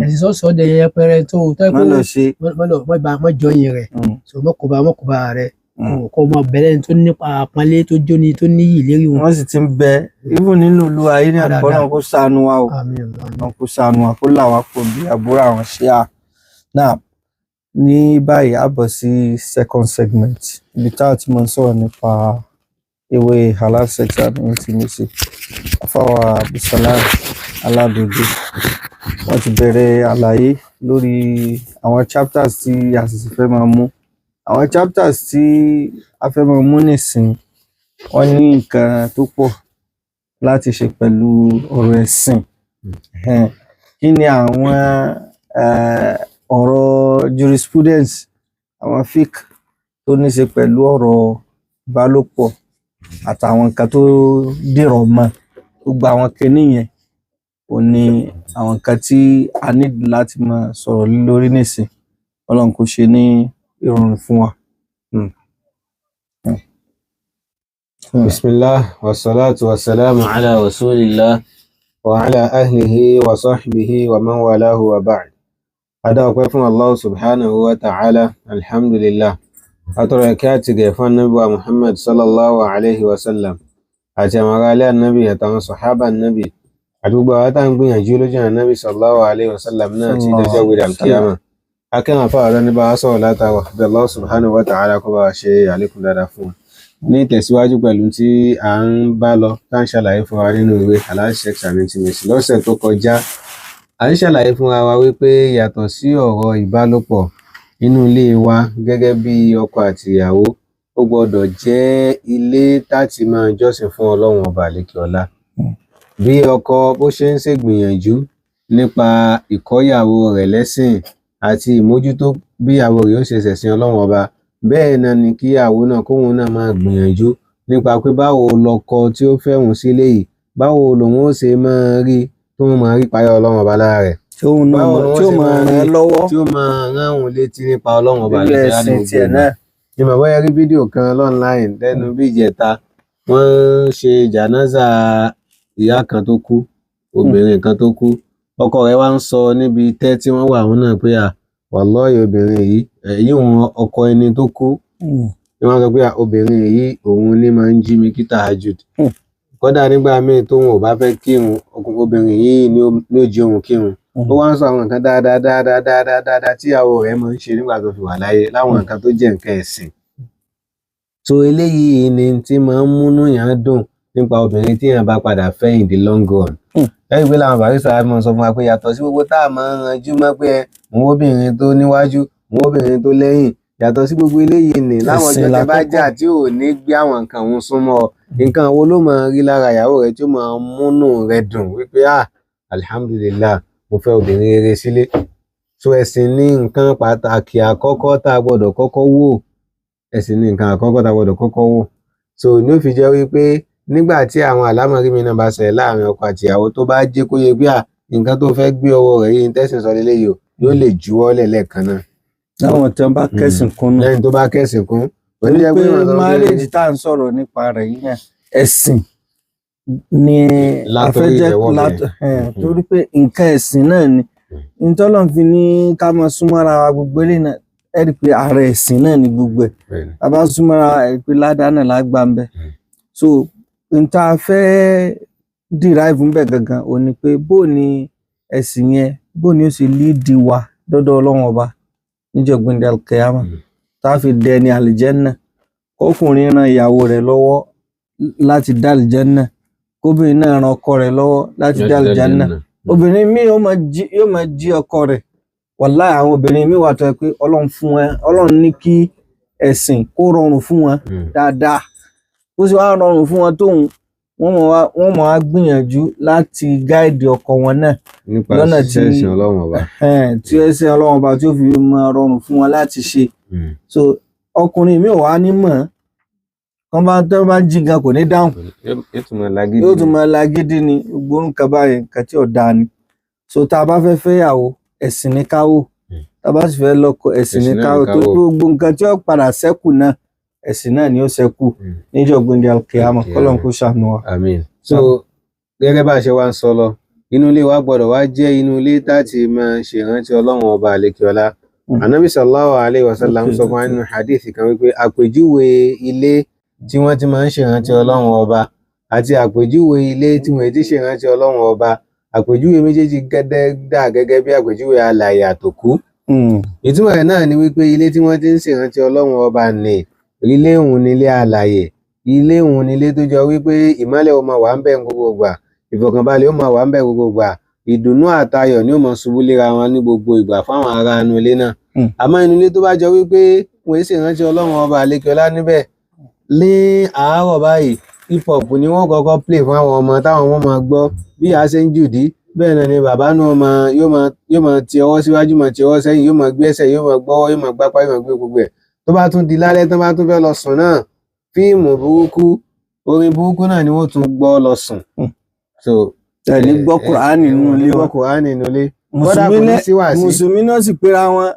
ẹ̀sìn tí ó sọ di yẹpẹrẹ tó tó
Má lọ ṣe.
mọ jọyìn rẹ̀. So mọ kóbá rẹ̀ kó mọ bẹ̀rẹ̀ tó nípa àpọ́nlé tó jóni tó níyì lérí wọn.
Wọ́n sì ti ń bẹ even nínú ìlú ayé ní
Dáadáa.
àkọ́ náà kó ṣàánú wa o.
Àmín, àmín.
Náà kó ṣàánú wa kó là wá kó bí àbúrò àwọn ṣe à náà. Ní báyìí a bọ̀ sí second segment ibi tá a ti máa ń sọ̀rọ̀ nípa ewé halal sex and intimacy. Afáwa Abdulsalam Aládodo wọ́n ti bẹ̀rẹ̀ àlàyé lórí àwọn chapters tí a sì fẹ́ máa mú. Àwọn chapters tí a fẹ́ máa mú nísìn wọ́n ní nǹkan tó pọ̀ láti ṣe pẹ̀lú ọ̀rọ̀ ẹ̀sìn. Ẹ̀hẹ́n. Kí ni àwọn ọ̀rọ̀ jurisprudence, àwọn fiqh tó ní ṣe pẹ̀lú ọ̀rọ̀ ìbálòpọ̀ àtàwọn nǹkan tó dìrọ̀ mọ́ gbogbo àwọn kinní yẹn ò ní àwọn nǹkan tí a ní láti máa sọ̀rọ̀ lé lórí nísìn. Ọlọ́run kò ṣe ní ìrọ̀rùn fún wa.
بسم الله والصلاة والسلام على رسول الله وعلى أهله وصحبه ومن والاه وبعد. Adá ọpẹ́ fún Allah subhanahu wa ta'ala, alhamdulillah. Atọrọ ìkẹ́ àti ìgẹ̀ fún Ànábì wa Muhammad sallallahu alayhi wa sallam àti àwọn ará ilé Ànábì àtàwọn sàhábà Ànábì àti gbogbo àwọn tá à ń gbìyànjú lójú Ànábì sallallahu alayhi wa sallam náà tí dọjọ́ gbé alkiyama. Akẹ́wọ̀n fáwọn ọ̀rọ̀ ní bá wa sọ̀rọ̀ látàwọ̀ bí Allah subhanahu wa ta'ala kó bá wa ṣe àlékún dáadáa fún wọn. Ní ìtẹ̀síwájú pẹ̀lú tí à ń bá lọ tá à ń ṣàlàyé fún wa nínú ìwé Halal Sex and Intimacy lọ́sẹ̀ tó kọjá, à ń ṣàlàyé fúnra wa wípé yàtọ̀ sí ọ̀rọ̀ ìbálòpọ̀ inú ilé wa gẹ́gẹ́ bí ọkọ àti ìyàwó, ó gbọ́dọ̀ jẹ́ ilé táti máa jọ́sìn fún Ọlọ́run ọba àlékè ọlá. Bí ọkọ bó ṣe ń ṣègbìyànjú nípa ìkọ́yàwó rẹ̀ lẹ́sìn àti ìmójútó bí ìyàwó rẹ̀ ó ṣe ṣẹ̀sìn Ọlọ́run ọba, bẹ́ẹ̀ náà ni kíyàwó náà kóun náà máa gbìyànjú nípa pé báwo lọkọ tí ó fẹ́ òun sílé yìí, báwo lòun ó ṣe máa rí tó máa rí ìpáyà Ọlọ́run ọba lára rẹ̀,
Tí òun náà
báwo ni
tí
wọ́n
ó
ṣe
máa
máa
ràn án
rí
lọ́wọ́
tí ó máa rán òun létí nípa Ọlọ́run ọba
nínú
àlejò ní
ẹ̀sìn
gbogbo
tiẹ̀
ìgbà.
náà.
Ní bàbá yẹn rí fídíò kan online lẹ́nu bí ìjẹta, wọ́n ń ṣe jànáza ìyá kan tó kú, obìnrin kan tó kú. Ọkọ rẹ̀ wá ń sọ níbi tẹ́ tí wọ́n wà òun náà pé à wàlọ́ọ̀yì obìnrin yìí, èyí òun ọkọ ẹni tó kú ni wọ́n sọ pé à, obìnrin yìí òun ní máa ń jí mi kí tahajjud. Kódà nígbà míì tóun ò bá fẹ́ kírun, obìnrin yìí ni ó jí òun kírun. Ó wá ń sọ àwọn nǹkan dáadáa dáadáa dáadáa dáadáa tíyàwó rẹ̀ máa ń ṣe nígbà tó fi wà láyé, láwọn nǹkan tó jẹ́ nǹkan ẹ̀sìn. So eléyìí ni tí máa ń múnú yàn dùn nípa obìnrin tí yàn bá padà fẹ́ in the long run. Lẹ́yìn pé làwọn barrister máa sọ fún wa pé yàtọ̀ sí gbogbo tá a máa ń ranjú mọ́ pé ẹ mò ń wóbìnrin tó níwájú, mò ń wóbìnrin tó lẹ́yìn, yàtọ̀ sí gbogbo eléyìí ni láwọn
Ẹ̀sìn
ọjọ́ tẹ bá
lákọ́kọ́.
jà tí ò ní gbé àwọn nǹkan òun súnmọ́ ọ, nǹkan wo ló máa rí lára ìyàwó rẹ tí ó máa múnú rẹ dùn wípé ah, alhamdulillah, mo fẹ́ obìnrin rere sílé. So ẹ̀sìn ní nǹkan pàtàkì àkọ́kọ́ tá a gbọ́dọ̀ kọ́kọ́ wò. Ẹ̀sìn ní nǹkan àkọ́kọ́ tá a gbọ́dọ̀ kọ́kọ́ wò. So ní ó fi jẹ́ wípé nígbà tí àwọn àlámọ̀rí mi náà bá ṣẹlẹ̀ láàrin ọkọ àti ìyàwó, tó bá jẹ́ kó yẹ pé à nǹkan tó fẹ́ gbé ọwọ́ rẹ̀ yìí tẹ̀sìn sọ lélẹ́yìí o, yóò lè juwọ́ lẹ̀ lẹ́ẹ̀kan náà.
Láwọn tí wọ́n bá kẹ́sìn kúnnú.
Lẹ́yìn tó bá kẹ́sìn kún.
Torí
Oníjẹ́
pé
pé wọ́n sọ pé
marriage tá à ń sọ̀rọ̀ nípa rẹ̀ yìí náà, ẹ̀sìn ni a
Látọrí
fẹ́ jẹ́
ìrẹ́wọ̀ bẹ̀rẹ̀.
torí pé nǹkan ẹ̀sìn náà ni ntọ́lọ́n fi ní ká máa súnmọ́ra wa gbogbo eléyìí náà, ẹ rí i pé ara ẹ̀sìn náà ni gbogbo ẹ̀.
Bẹ́ẹ̀ni.
A bá súnmọ́ra wa, ẹ rí i pé ládàá náà lágbà ń bẹ. So n tá a fẹ́ derive ń bẹ̀ gangan ò ní pé bó ni ẹ̀sìn yẹn, bó ni ó ṣe lead wa dọ́dọ̀ Ọlọ́run Ọba níjọ́ gbẹ̀ndẹ̀ alkiyama, tá a fi dẹni àlìjẹ́nnà. Kọkùnrin ran ìyàwó rẹ̀ lọ́wọ́ láti dá àlìjẹ́nnà, kóbìnrin náà ran ọkọ rẹ̀ lọ́wọ́ láti dá àlìjẹ́nnà. Obìnrin míì yóò máa jí ọkọ rẹ̀. Wàláì, àwọn obìnrin míì wà tó yẹ pé Ọlọ́run fún wọn, Ọlọ́run ní kí ẹ̀sìn kó rọrùn fún wọn dáadáa. Bó ṣe wá rọrùn fún wọn tóun, wọ́n máa wá gbìyànjú láti gáìdì ọkọ wọn náà
nípa
lọ́nà tí
ṣíṣe ẹ̀sìn Ọlọ́run Ọba.
Tí ẹ̀sìn Ọlọ́run Ọba tí ó fi máa rọrùn fún wọn láti ṣe. So ọkùnrin mi ò wá ní mọ̀, wọ́n bá tẹ́ bá jí gan kò ní dáhùn,
Yóò tún máa lágídí.
yóò tún máa lágídí ni. Gbogbo nǹkan báyìí, nǹkan tí ò dáa ni. So tá a bá fẹ́ fẹ́yàwó, ẹ̀sìn ní ká wò. Tá a bá sì fẹ́ lọ́kọ, ẹ̀sìn ní
Ẹ̀sìn náà
ká
ní
wò.
ká
Tó
wò.
gbogbo nǹkan tí ó padà ṣẹ́kù náà, ẹ̀sìn náà ni ó ṣẹ́kù níjọ́ gbẹ̀ndẹ̀ alkiyama. Kọ́lọ́n kó ṣàánú wa.
Àmín. So gẹ́gẹ́ bá a ṣe wá ń sọ lọ, inú ilé wa gbọ́dọ̀ wá jẹ́ inú ilé táti máa ṣèrántí Ọlọ́run Ọba àlekèọlá. Ànábì sallallahu alayhi wa sallam sọ fún wa nínú hadith kan wípé àpèjúwe ilé tí wọ́n ti máa ń ṣèrántí Ọlọ́run Ọba àti àpèjúwe ilé tí wọ́n ti ṣèrántí Ọlọ́run Ọba, àpèjúwe méjèèjì gẹ́gẹ́ dà gẹ́gẹ́ bí àpèjúwe alààyè àtòkú. Ìtumọ̀ rẹ̀ náà ni wípé ilé tí wọ́n ti ń ṣèrántí Ọlọ́run Ọba ní ilé òun ni ilé alààyè, ilé òun ni ilé tó jọ wípé ìmọ́lẹ̀ ó máa wà ń bẹ̀ ní gbogbo ìgbà, ìfọ̀kànbalẹ̀ ó máa wà ń bẹ̀ gbogbo ìgbà, ìdùnnú àtayọ̀ ni ó máa ṣubú léra wọn ní gbogbo ìgbà fáwọn ará inú ilé náà. Àmọ́ inú ilé tó bá jọ wípé wọ́n ń ṣèrántí Ọlọ́run Ọba àlekèọlá níbẹ̀, ní àárọ̀ báyìí hip hop ni wọ́n kọ́kọ́ play fún àwọn ọmọ táwọn ọmọ máa gbọ́ bí a ṣe ń jùdí, bẹ́ẹ̀ náà ni bàbá náà máa yóò máa ti ọwọ́ síwájú, máa ti ọwọ́ sẹ́yìn, yóò máa gbé ẹsẹ̀, yóò máa gbọ́wọ́, yóò máa gbápá, yóò máa gbé gbogbo ẹ̀. Tó bá tún di lálẹ́, tó bá tún fẹ́ lọ sùn náà, fíìmù burúkú, orin burúkú náà ni wọ́n tún gbọ́ lọ sùn. So
Ẹ ní gbọ́ Kùránì nínú ilé
gbọ́
wọn.
Kùránì nínú ilé. Kódà kò ní sí wàásí.
Mùsùlùmí náà sì pera wọn.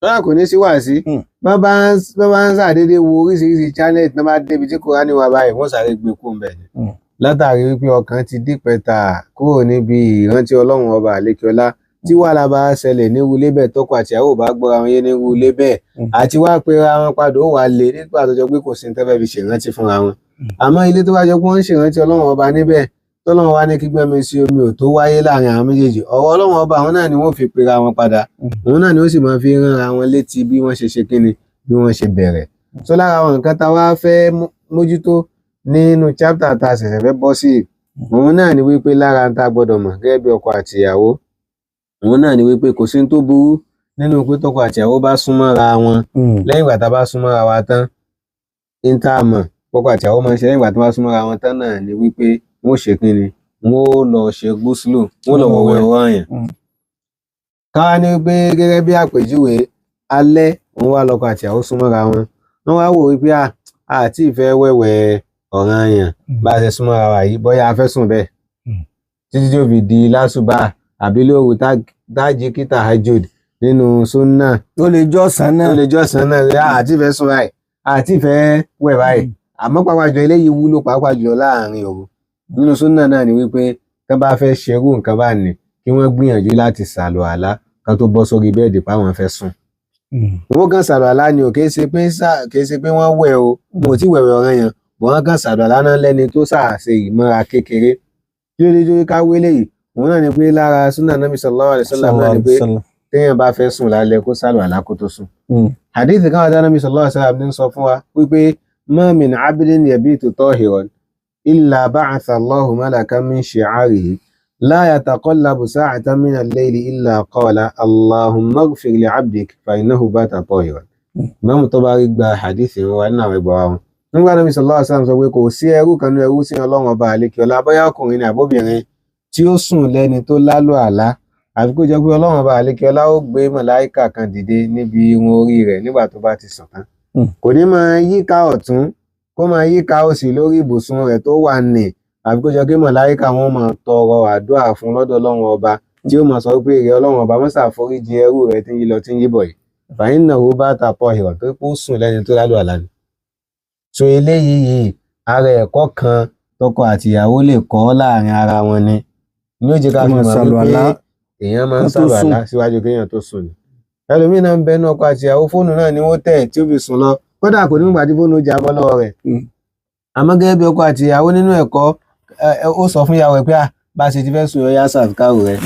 Kódà kò ní sí wàásí. Bọ́n bá ń ṣàdédé wo oríṣiríṣi channel, tí wọ́n bá débi tí Kùránì wà báyìí, wọ́n sáré gbé kú ńbẹ̀ ni. Látàrí wípé ọkàn ti dípẹ́ta kúrò níbi ìrántí Ọlọ́run Ọba àlékiọlá. Tí wàhálà bá ṣẹlẹ̀ nírú ilé bẹ́ẹ̀, tọkọ àti ìyàwó bá gbọ́ra wọn yé nírú ilé bẹ́ẹ̀, àti wá pera wọn padà ó wà lè nígbà tó jọ pé kò sí ní tẹ́fẹ́ fi ṣèrántí fúnra wọn. Àmọ́ ilé tó bá jọ pé wọ́n ń ṣèrántí Ọlọ́run Ọba níbẹ̀, tọ́lọ́run wá ní kígbẹ́ mi sí omi ò tó wáyé láàrin àwọn méjèèjì, ọ̀rọ̀ Ọlọ́run Ọba àwọn náà ni wọ́n fi pera wọn padà, òun náà ni ó sì máa fi ránra wọn létí bí wọ́n ṣe ṣe kíni, bí wọ́n ṣe bẹ̀rẹ̀. So lára àwọn nǹkan tá a wá fẹ́ mójútó nínú chapter tá a ṣẹ̀ṣẹ̀ fẹ́ bọ́ sí, òun náà ni wípé lára tá a gbọ́dọ̀ mọ̀ gẹ́gẹ́ bí ọkọ àti ìyàwó, òun náà ni wípé kò sí ní tó burú nínú pé tọkọ àti ìyàwó bá súnmọ́ra wọn. Lẹ́yìn ìgbà tá a bá súnmọ́ra wa tán, ní tá a mọ̀ ọkọ àti ìyàwó máa ń ṣe lẹ́yìn ìgbà tó bá súnmọ́ra wọn tán náà ni wípé wọ́n ó ṣe kíni, wọ́n ó lọ ṣe gúúsùlù, wọ́n ó lọ wọ̀wẹ̀ ọ̀ranyàn. Ká ní pé gẹ́gẹ́ bí àpèjúwe, alẹ́ òun wá lọkọ àti ìyàwó súnmọ́ra wọn, wọ́n wá wò wípé àti ìfẹ́ wẹ̀wẹ̀ ọ̀ranyàn bá a ṣe súnmọ́ra wa yìí, bóyá a fẹ́ sùn bẹ́ẹ̀ títí tí ó fi di lásùbà àbí lóru tájí kí tahajjud nínú súnà.
Ó lè jọ́sàn náà.
Ó lè jọ́sàn náà, àti ìfẹ́ sùn báyìí, àti ìfẹ́ wẹ̀ báyìí. Àmọ́ pàápàá jùlọ eléyìí wúlò pàápàá jùlọ láàrin òru nínú súnà náà ni wípé tán bá fẹ́ ṣerú nǹkan bá ní kí wọ́n gbìyànjú láti sàlù àlá kan tó bọ́ sórí bẹ́ẹ̀dì páwọn fẹ́ sùn. Wọ́n kàn sàlù àlá ni o, kì í ṣe pé wọ́n wẹ̀ o, wọn ò tí wẹ̀wẹ̀ ọ̀ranyàn, bọ̀ wọ́n kàn sàlù àlá náà lẹ́ni tó ṣàṣe ìmọ̀ra kékeré. Kí ló dé tó ká wé léyìí? Òun náà ni pé lára súnà Nabi sallallahu alaihi wasallam náà ni pé téèyàn bá fẹ́ sùn lálẹ́ kó sàlùwàlá kó tó sùn. Hadith kan wà tí Ànábì sallallahu alaihi wasallam ní sọ fún wa wípé ma min abdin yabitu tahiran illa ba'atha Allahu malakan min shi'arihi la yataqallabu sa'atan min al-layli illa qala Allahumma ighfir li 'abdik fa innahu bata tahiran. Ìmáàmù Tabari gba hadith wọn wá nínú àwọn ẹgbàá wọn. Nígbà Ànábì sallallahu alaihi wasallam sọ pé kò sí ẹrú kan ní ẹrú sí Ọlọ́run ọba àlekè ọlá, bóyá ọkùnrin ni àbóbìnrin, tí ó sùn lẹ́ni tó lálù àlá, àfi kó jẹ́ pé Ọlọ́run ọba àlekè ọlá ó gbé màláìkà kan dìde níbi irun orí rẹ̀ nígbà tó bá ti sùn tán. Kò ní máa yíká ọ̀tún kó máa yíká òsì lórí ibùsùn rẹ̀ tó wà nì, àfi kó jẹ́ pé màláìkà wọn máa tọrọ àdúrà fún lọ́dọ̀ Ọlọ́run ọba, tí ó máa sọ pé ìrẹ Ọlọ́run ọba mọ́sà foríjì ẹrú rẹ̀ tí ń yí lọ tí ń yí bọ̀ yìí, fàyínà ó bá ta pọ̀ ìwà tó kó sùn lẹ́ni tó lálù àlá ni. So eléyìí yìí ara ẹ̀kọ́ kan tọkọ àtìyàwó lè kọ́ láàrin ara wọn ni ní ó jẹ́ ká
Kó
fi
máa
mọ̀ wípé
ṣàlùwàlá
èèyàn máa ń
kó tó sùn.
ṣàlùwàlá síwájú kéèyàn tó sùn ni. Ẹlòmíín náà ń bẹnu ọkọ àtìyàwó, fóònù náà ni wọ́n tẹ̀ tí ó fi sùn lọ, kódà kò ní gbà tí fóònù jábọ́ lọ́wọ́ rẹ̀. Àmọ́ gẹ́gẹ́ bí ọkọ àtìyàwó nínú ẹ̀kọ́, ó sọ fún ìyàwó ẹ̀ pé bá a ṣe ti fẹ́ sùn, ọyá ṣàfikàrò rẹ̀,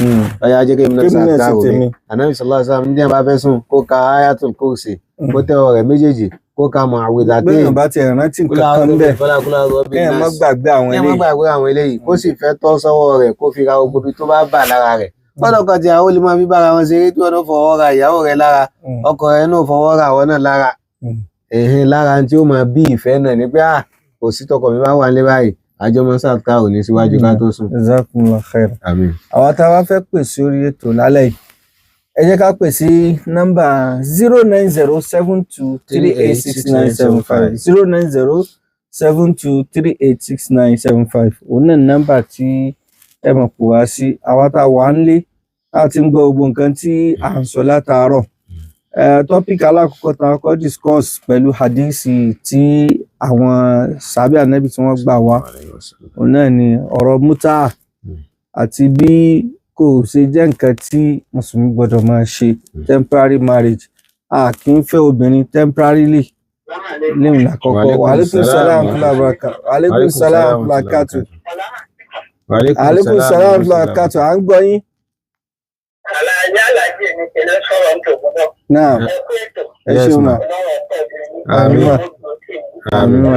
ọyá jẹ́ kémi náà
Kémi náà ṣe
ṣàfikàrò mi.
tèmi.
Ànábì sallallahu alaihi wasallam ní bá fẹ́ sùn kó ka ayatul kursi, kó tẹ ọwọ́ rẹ̀ méjèèjì, kó ka mu'awwidhatayn,
Béèyàn bá tiẹ̀ rántí nǹkan kan bẹ́ẹ̀, kéèyàn má gbàgbé àwọn
kéèyàn má
eléyìí.
gbàgbé àwọn eléyìí, kó sì fẹ́ tọ́ sọ́wọ́ rẹ̀, kó fi ra gbogbo ibi tó bá bà lára rẹ̀. Kọ́dọ̀ kan tí àwọn olè máa fi bára wọn ṣeré, tí wọn náà fọwọ́ ra ìyàwó rẹ̀ lára, ọkọ rẹ̀ náà fọwọ́ ra àwọn náà lára. Ẹ̀hìn lára tí ó máa bí ìfẹ́ náà ni pé kò sí tọkọ mi bá wà nílé báyìí, àjọ máa ń ṣàtúkà òní síwájú ká tó sùn.
Jazakumullahu khair.
Àmín.
Àwa tá a bá fẹ́ pè sí orí ètò lálẹ́ yìí, ẹ jẹ́ ká pè sí nọ́mbà 09072386975, 09072386975. Òun náà ní nọ́mbà tí ẹ mọ̀ pò wá sí. Àwa tá a wà ń lé a ti ń gbọ́ gbogbo nǹkan tí à ń sọ látàárọ̀. Topic alákọ̀ọ́kọ́ tá a kọ́ discuss pẹ̀lú hadisi tí àwọn sàbí ànábì tí wọ́n gbà wá, òun náà ni ọ̀rọ̀ mútà àti bí kò ṣe jẹ́ nǹkan tí mùsùlùmí gbọ́dọ̀ máa ṣe, temporary marriage. A kì í fẹ́ obìnrin temporarily léwu lákọ̀ọ́kọ́. Wa alaikum salam wa barakatuh. Wa alaikum salam wa barakatuh.
Wa
Alaikum salam wa barakatuh. À ń gbọ́ yín.
Àlàyé àlàyé mi kì í sọ̀rọ̀ ní tòkúbọ̀.
Náà
Ẹ kú ètò.
ẹ
Yes,
ṣeun ma.
ma.
Ọlọ́run ọ̀pọ̀ obìnrin.
Àmín.
ma.
Àmín.
Àmín ma.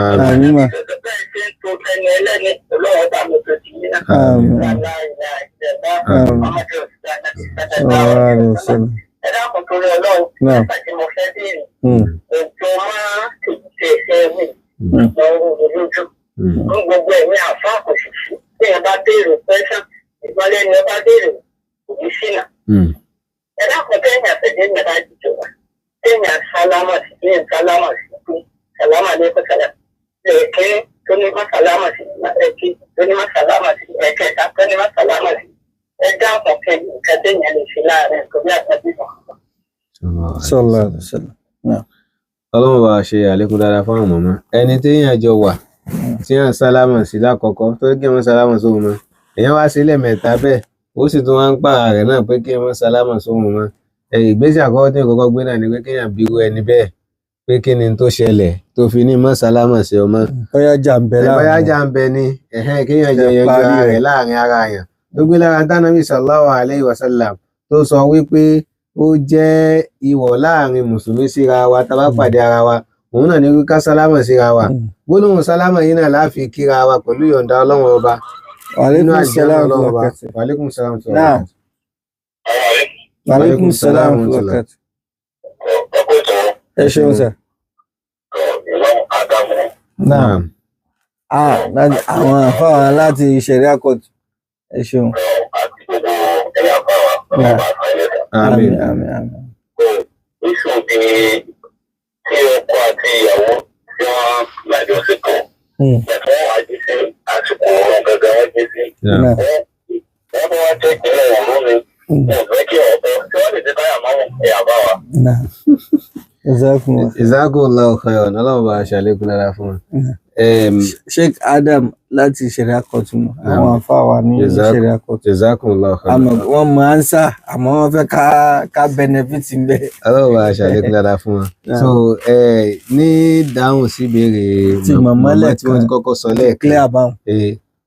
Àmín.
Àmín ma.
Bẹ́ẹ̀ ṣe ń to ẹni ẹlẹ́ni, Ọlọ́run bá mi tó ti yín náà.
Àmín.
Wàlá ìlà ìjẹ̀bá.
Àmín.
Ọmọdé òṣìṣẹ́ àti
Sallallahu alaihi wasallam.
Ẹ dákun torí Ọlọ́run.
Náà.
Nígbà tí mo fẹ́ béèrè, òjò máa tètè ṣe mí. Mo ń rú mi lójú. Ní gbogbo ẹ̀mí àfáà kò sì sí. Bí ẹ bá béèrè pẹ́sàn, ìgbọ́lẹ́ni ẹ bá béèrè kò ní ṣìnà. Ẹ dákun, téèyàn àtẹ̀lé mi bá jìjọ wá, téèyàn sálámà sí, téèyàn sálámà sí pé sálámà lẹ́kọ̀ọ́ sálà lẹ́ẹ̀kẹ́, tó ní má sálámà sí, ẹ̀kẹ́ tó ní má sálámà sí, ẹ̀kẹta tó ní má sálámà sí, ẹ dákun, kẹ́ nǹkan téèyàn lè ṣe láàárín nǹkan bí àtàbí kan.
Sallallahu alaihi wasallam.
Ọlọ́run bá ṣe àlékún dáadáa fún àwọn mọ̀mọ́. Ẹni téèyàn jọ wà tí yàn sálámà sí lákọ̀ọ́kọ́, tó kí wọ́n sálámà sóhun mọ́, èèyàn wá sí lẹ́ẹ̀mẹ́ta bẹ́ẹ̀, ó sì tún wá ń pààrà rẹ̀ náà pé kí wọ́n sálámà sóhun mọ́. Ìgbésẹ̀ àkọ́kọ́ tí ìkọ́kọ́ gbé náà ni pé kéèyàn bírú ẹni bẹ́ẹ̀ pé kí ni tó ṣẹlẹ̀ tó fi ní mọ́ sálámà sí ọmọ.
Bóyá jà ń bẹ láàrin.
Bóyá jà ń bẹ ni, kéèyàn jẹ
Kẹ́
yanjú
parí
ara
rẹ̀.
rẹ̀ láàrin ara yàn. Tó gbé lára tánàbí sallallahu alayhi wa sallam tó sọ wípé ó jẹ́ ìwọ̀ láàrin mùsùlùmí síra wa tá a bá pàdé ara wa, òun náà ní wí ká sálámà síra wa. Gbólóhùn sálámà yìí náà láfi kíra wa pẹ̀lú yọ̀ǹda Ọlọ́run ọba
Wa
nínú
alaikum
àlùjánnà
salam wa
Ọlọ́run ọba.
barakatuh.
Wa alaikum salam wa
Naam.
barakatuh.
Wa alaikum salam wa barakatuh. Ẹ ṣeun sir. Naam. Àwọn àfáà láti Sharia court. Ẹ ṣeun. Naam.
Àmín.
Àmín àmín àmín.
Iṣu di tí ọkọ àti ìyàwó tí wọ́n lájọṣepọ̀, ẹ̀fọ́ wọn wá jí sí àsìkò ọ̀run gangan wọ́n jí sí.
Naam.
Naam.
Wọ́n bá wá jẹ́ ìpínlẹ̀ ọ̀run ni wọn ò fẹ́ kí ọ̀pẹ tí wọ́n lè ti táyà máa wọ̀ ẹ̀yà bá wa.
Naam. Jazakumullah.
Jazakumullahu khairan. Ọlọ́run bá ṣe àlékún dáadáa fún wa.
Sheikh Adam láti Sharia court mọ̀. Àwọn àfáà wa ní Sharia court.
Jazakumullahu khairan.
Àmọ́ wọ́n mọ ánsà, àmọ́ wọ́n fẹ́ ká benefit ń bẹ̀.
Ọlọ́run bá ṣe àlékún dáadáa fún wa.
Naam.
So ní dáhùn sí ìbéèrè
Ti màmá
tí wọ́n ti
lẹ́ẹ̀kan.
kọ́kọ́ sọ lẹ́ẹ̀kan.
Clear báwọn.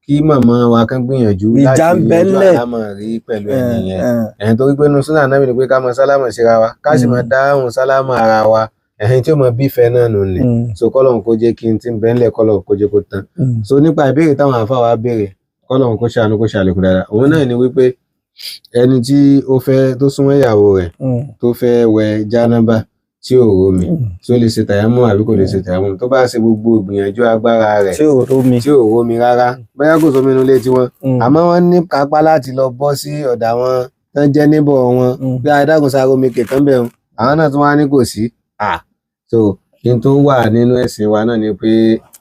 Kí màmá wa kan gbìyànjú
Ìjà
láti
ń bẹ
yanjú
ńlẹ̀.
àlámọ̀rí pẹ̀lú ẹni yẹn, ẹ̀hìn, torí pé inú súnà náà ni pé ká máa sálámà síra wa, ká sì máa dáhùn sálámà ara wa, ẹ̀hìn, tí ó máa bífẹ́ náà nù ni. So kọ́lọ́hun kó jẹ́ kí n ti ń bẹ ńlẹ̀, kọ́lọ́hun kó jẹ́ kó tán. So nípa ìbéèrè táwọn àáfàá wa béèrè, kọ́lọ́hun kó ṣàánú, kó ṣàlékún dáadáa, òun náà ni wípé ẹni tí ó fẹ́ tó súnmọ́ ìyàwó rẹ̀, tó fẹ́ wẹ̀ jánábà tí ò rómi, tí ó lè ṣe tàyámù àbí kò lè ṣe tàyámù, tó bá ṣe gbogbo ìgbìyànjú agbára rẹ̀
Tí ò rómi.
tí ò rómi rárá, bóyá kò sómi inú ilé tiwọn, àmọ́ wọ́n ní kápá láti lọ bọ́ sí ọ̀dà wọn tán jẹ́ níbọ̀ wọn bí adágún sáré omi kẹ̀kẹ́ ń bẹ̀ wọn, àwọn náà tún wá ní kò sí. So kí n tó wà nínú ẹ̀sìn wa náà ni pé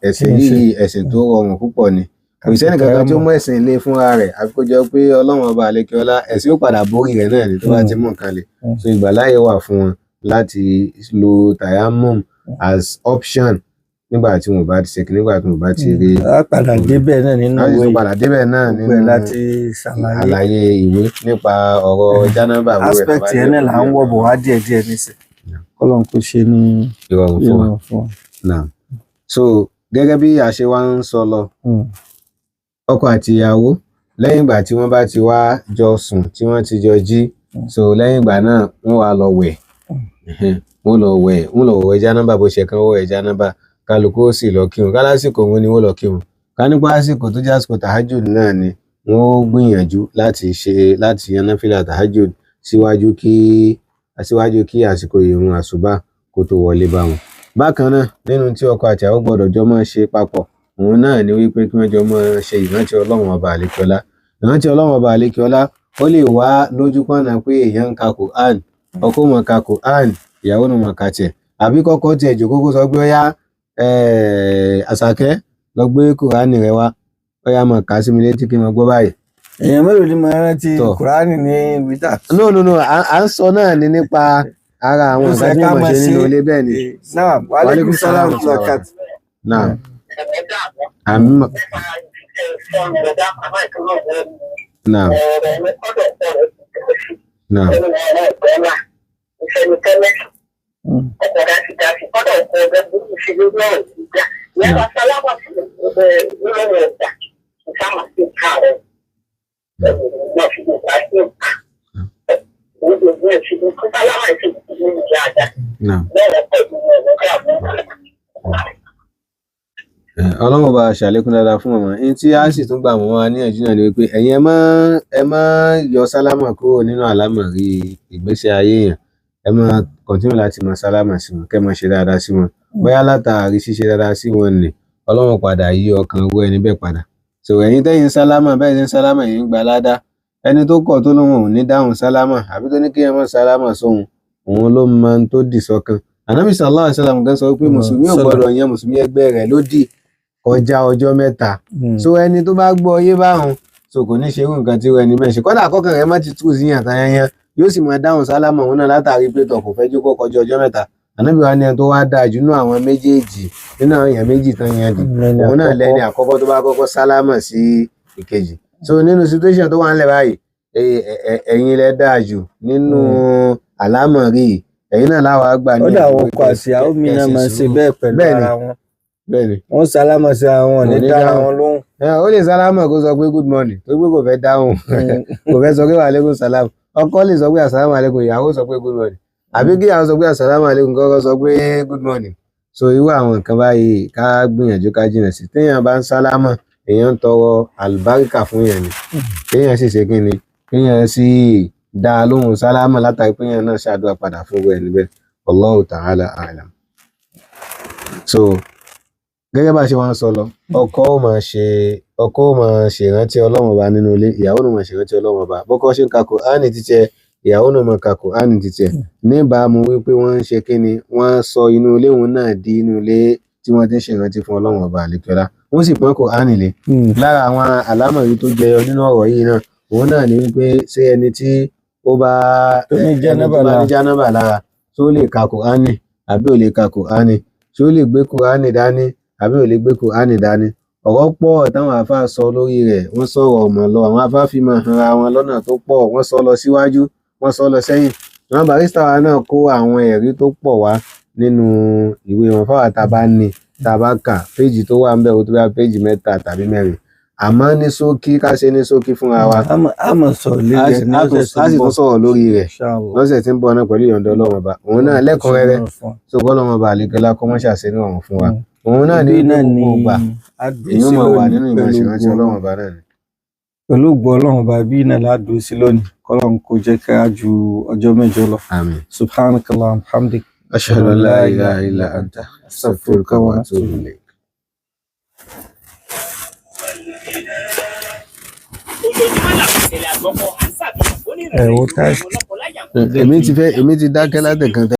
ẹ̀sìn
Kí n ṣe?
yìí, ẹ̀sìn tó rọrùn púpọ̀ ni. Kò sẹ́ni kankan tí ó mú ẹ̀sìn ilé fúnra rẹ̀ àfi kó jẹ́ pé Ọlọ́run ọba àlekèọlá, ẹ̀sìn ó padà borí rẹ̀ náà ni tó bá ti mú nǹkan le. So ìgbàláyè wà fún wọn láti lo tayammum as option nígbà tí wọn ò bá ti ṣe kí nígbà tí wọn ò bá ti rí.
A padà débẹ̀ náà nínú
Láti
ìwé
tún
yìí.
padà débẹ̀ náà
Gbogbo ẹ̀
nínú
láti ṣàlàyé.
Àlàyé ìwé nípa ọ̀rọ̀ jánábà wíwẹ̀ tó
Aspect
bá
yẹn
jẹ́
náà là ń wọ̀ bọ̀ wá díẹ̀díẹ̀ nísìn. Kọ́lọ́n kó ṣe ní
ìrọ̀rùn fún wa.
ìrọ̀rùn fún wa.
Naam. So gẹ́gẹ́ bí a ṣe wá ń sọ lọ, ọkọ àti ìyàwó, lẹ́yìn ìgbà tí wọ́n bá ti wá jọ sùn, tí wọ́n ti jọ jí, so lẹ́yìn ìgbà náà wọ́n wá lọ wẹ̀. Wọ́n lọ wẹ̀, wọ́n lọ wẹ̀ jánábà bó ṣe kán wẹ̀ jánábà, kálukú ó sì lọ kírun. Kálásìkò wọn ni wọ́n lọ kírun, ká nípa àsìkò tó jẹ́ àsìkò tahajjud náà ni wọ́n ó gbìyànjú láti ṣe, láti yan náfìlà tahajjud síwájú kí àsìkò ìrun àsùbá kó tó wọlé bá wọn. Bákan náà, nínú tí ọkọ àti ìyàwó gbọ́dọ̀ jọ máa ṣe papọ̀, òun náà ni wípé kí wọ́n jọ máa ṣe ìrántí Ọlọ́run ọba àlékiọlá. Ìrántí Ọlọ́run ọba àlékiọlá, ó lè wá lójú pọ̀nà pé èèyàn ń ka Quran, ọkọ máa ka Quran, ìyàwó náà máa ka tiẹ̀, àbí kọ́kọ́ tiẹ̀ jòkó kó sọ pé, "Ó yá, Àṣàkẹ́, lọ gbé Quran rẹ wá, ó yá, máa kà á sí mi létí kí n máa gbọ́ báyìí."
Èèyàn mélòó ni máa rántí
Tọ́.
Kùránì ní ibi tá?
No, no, no, à ń sọ náà ni nípa ara àwọn
Ó
nǹkan
ṣe
tí
ká
wọ́n
máa
ṣe nínú
ṣe.
ilé, bẹ́ẹ̀ ni.
Náà, wa alaikum salam wa rahmatullahi.
Náà àmì náà náà. Náà. Ọlọ́run bá ṣàlékún dáadáa fún màmá ẹni tí a sì tún gbà wọ́n wá níyànjú náà ni wípé ẹ̀yin ẹ má yọ sálámà kúrò nínú àlámọ̀rí ìgbésí ayé yẹn. Ẹ má continue láti máa sálámà sí wọn, kẹ́ máa ṣe dáadáa sí wọn. Bóyá látàrí ṣíṣe dáadáa sí wọn nì, Ọlọ́run padà yí ọkàn owó ẹni bẹ́ẹ̀ padà. So ẹ̀yin tẹ́yin sálámà bẹ́ẹ̀ ṣe ń sálámà yìí, ń gba ládá. Ẹni tó kọ̀, tó lóun ò ní dáhùn sálámà, àbí tó ní kí ẹ má sálámà sóhun, òun ló máa ń tó dì sọ́kàn. Ànábì sallallahu alaihi wasallam gan sọ pé mùsùlùmí ò gbọdọ̀ yan mùsùlùmí ẹgbẹ́ rẹ̀ lódì kọjá ọjọ́ 3. So ẹni tó bá gbọ́ yé báhùn, so kò ní ṣe irú nǹkan tí irú ẹni bẹ́ẹ̀ ṣe. Kódà kọ́kàn rẹ̀ má ti tú sí yàn tán yányán, yóò sì máa dáhùn sálámà òun náà látàrí pé tọ̀ kò fẹ́ jókòó kọjá ọjọ́ 3. Ànábì wa ní ẹni tó wá dáa jù nínú àwọn méjèèjì, nínú àwọn èèyàn méjì tán yan dì, òun náà lẹ́ni àkọ́kọ́ tó bá kọ́kọ́ sálámà sí ìkejì. So nínú situation tó wà ńlẹ̀ báyìí, ẹ̀yin lẹ dáa jù nínú àlámọ̀rí yìí. Ẹ̀yin náà láwa gbà ní
Ó dà, àwọn
ẹ̀jú
ọkọ
pé
àti ìyàwó mi
kẹ́
náà
ṣe
máa ń ṣe
sùúrù.
bẹ́ẹ̀ pẹ̀lú
Bẹ́ẹ̀ni.
ara wọn.
Bẹ́ẹ̀ni.
Wọ́n sálámà sí ara wọn, ní
Kò ní
dára
dáhùn.
wọn lóhùn.
Ó lè sálámà kó sọ pé good morning, tó pé kò fẹ́ dáhùn, kò fẹ́ sọ pé wa alaikum salam. Ọkọ lè sọ pé assalamu alaikum, ìyàwó sọ pé good morning, àbí kí ìyàwó sọ pé assalamu alaikum, kọ́kọ́ sọ pé good morning. So irú àwọn nǹkan báyìí, ká gbìyànjú ká jìnà sí. Téèyàn bá ń sálámà, èèyàn ń tọrọ àlùbáríkà fún yẹn ni. Kéèyàn sì ṣe kí ni, kéèyàn sì dá a lóhùn sálámà látàrí pé èèyàn náà ṣàdúrà padà fún ẹni bẹ́ẹ̀. Wallahu ta'ala a'lam. So gẹ́gẹ́ bá a ṣe wá ń sọ lọ, ọkọ ó máa ṣe ìrántí Ọlọ́run ọba nínú ilé, ìyàwó náà máa ṣe ìrántí Ọlọ́run ọba. Bọ́kọ ṣe ń ka Kùránì títẹ, ìyàwó náà máa ka Kùránì títẹ, níbàámu wípé wọ́n ń ṣe kíni, wọ́n sọ inú ilé òun náà di inú ilé tí wọ́n ti ń ṣe ìrántí fún Ọlọ́run ọba àlekèọlá, wọ́n sì pọ́n Kùránì lé. Lára àwọn àlámọ̀rí tó jẹyọ nínú ọ̀rọ̀ yìí náà, òun náà ni wípé ṣé ẹni tí ó bá
Tó ní
ẹni tó
jánábà
bá ní
lára.
jánábà lára, tó lè ka Kùránì àbí ò lè ka Kùránì, ṣé ó lè gbé Kùránì dání àbí ò lè gbé Kùránì dání? Ọ̀rọ̀ pọ̀ táwọn àáfàá sọ lórí rẹ̀. Wọ́n sọ̀rọ̀ ọ̀mọ̀ lọ, àwọn àáfàá fi máa hanra wọn lọ́nà tó pọ̀. Wọ́n sọ lọ síwájú, wọ́n sọ lọ sẹ́yìn. Àwọn barrister wa náà kó àwọn ẹ̀rí tó pọ̀ wá nínú ìwé wọn fáwọn tá a bá ní, tá a bá kà péjì tó wà ń bẹ̀, ó tó bá péjì 3 tàbí 4. Àmọ́ ní ṣókí, ká ṣe ní ṣókí fúnra wa.
A máa sọ̀rọ̀
A
lórí
sì
ẹ̀ ní
a
ọ̀sẹ̀
tún
tó
a
ń
sì tún
bọ̀.
sọ̀rọ̀ lórí rẹ̀
Inshallah.
lọ́sẹ̀ tí ń bọ̀ náà pẹ̀lú ìyọ̀ǹda Ọlọ́run Ọba. Òun náà lẹ́kùnrẹ́rẹ́, tó kọ́ Ọlọ́run Ọba àlekẹ́lá kọ́ mọ́ṣà sí ní ọ̀run fún wa. Òun náà ní
Ibi náà
gbogbo
ni
ìgbà
a dúró
èyí ó
sí
máa wà
lónìí
nínú ìmọ̀
pẹ̀lú
ìṣèrántí
ògo
Ọlọ́run
Ọlọ́run.
Ọba náà ni.
Pẹ̀lú ògo Ọlọ́run Ọba, bí náà la dúró sí lónìí, kọ́lọ́run kó jẹ́ ká ju ọjọ́ 8 lọ.
Àmín.
Subhanakallahumma wa hamdik.
Ashhadu an la ilaha illa anta astaghfiruka wa atubu ilayk.
Ẹ wo táìsì.
Èmi ti fẹ́, èmi ti dákẹ́ látẹ̀kan.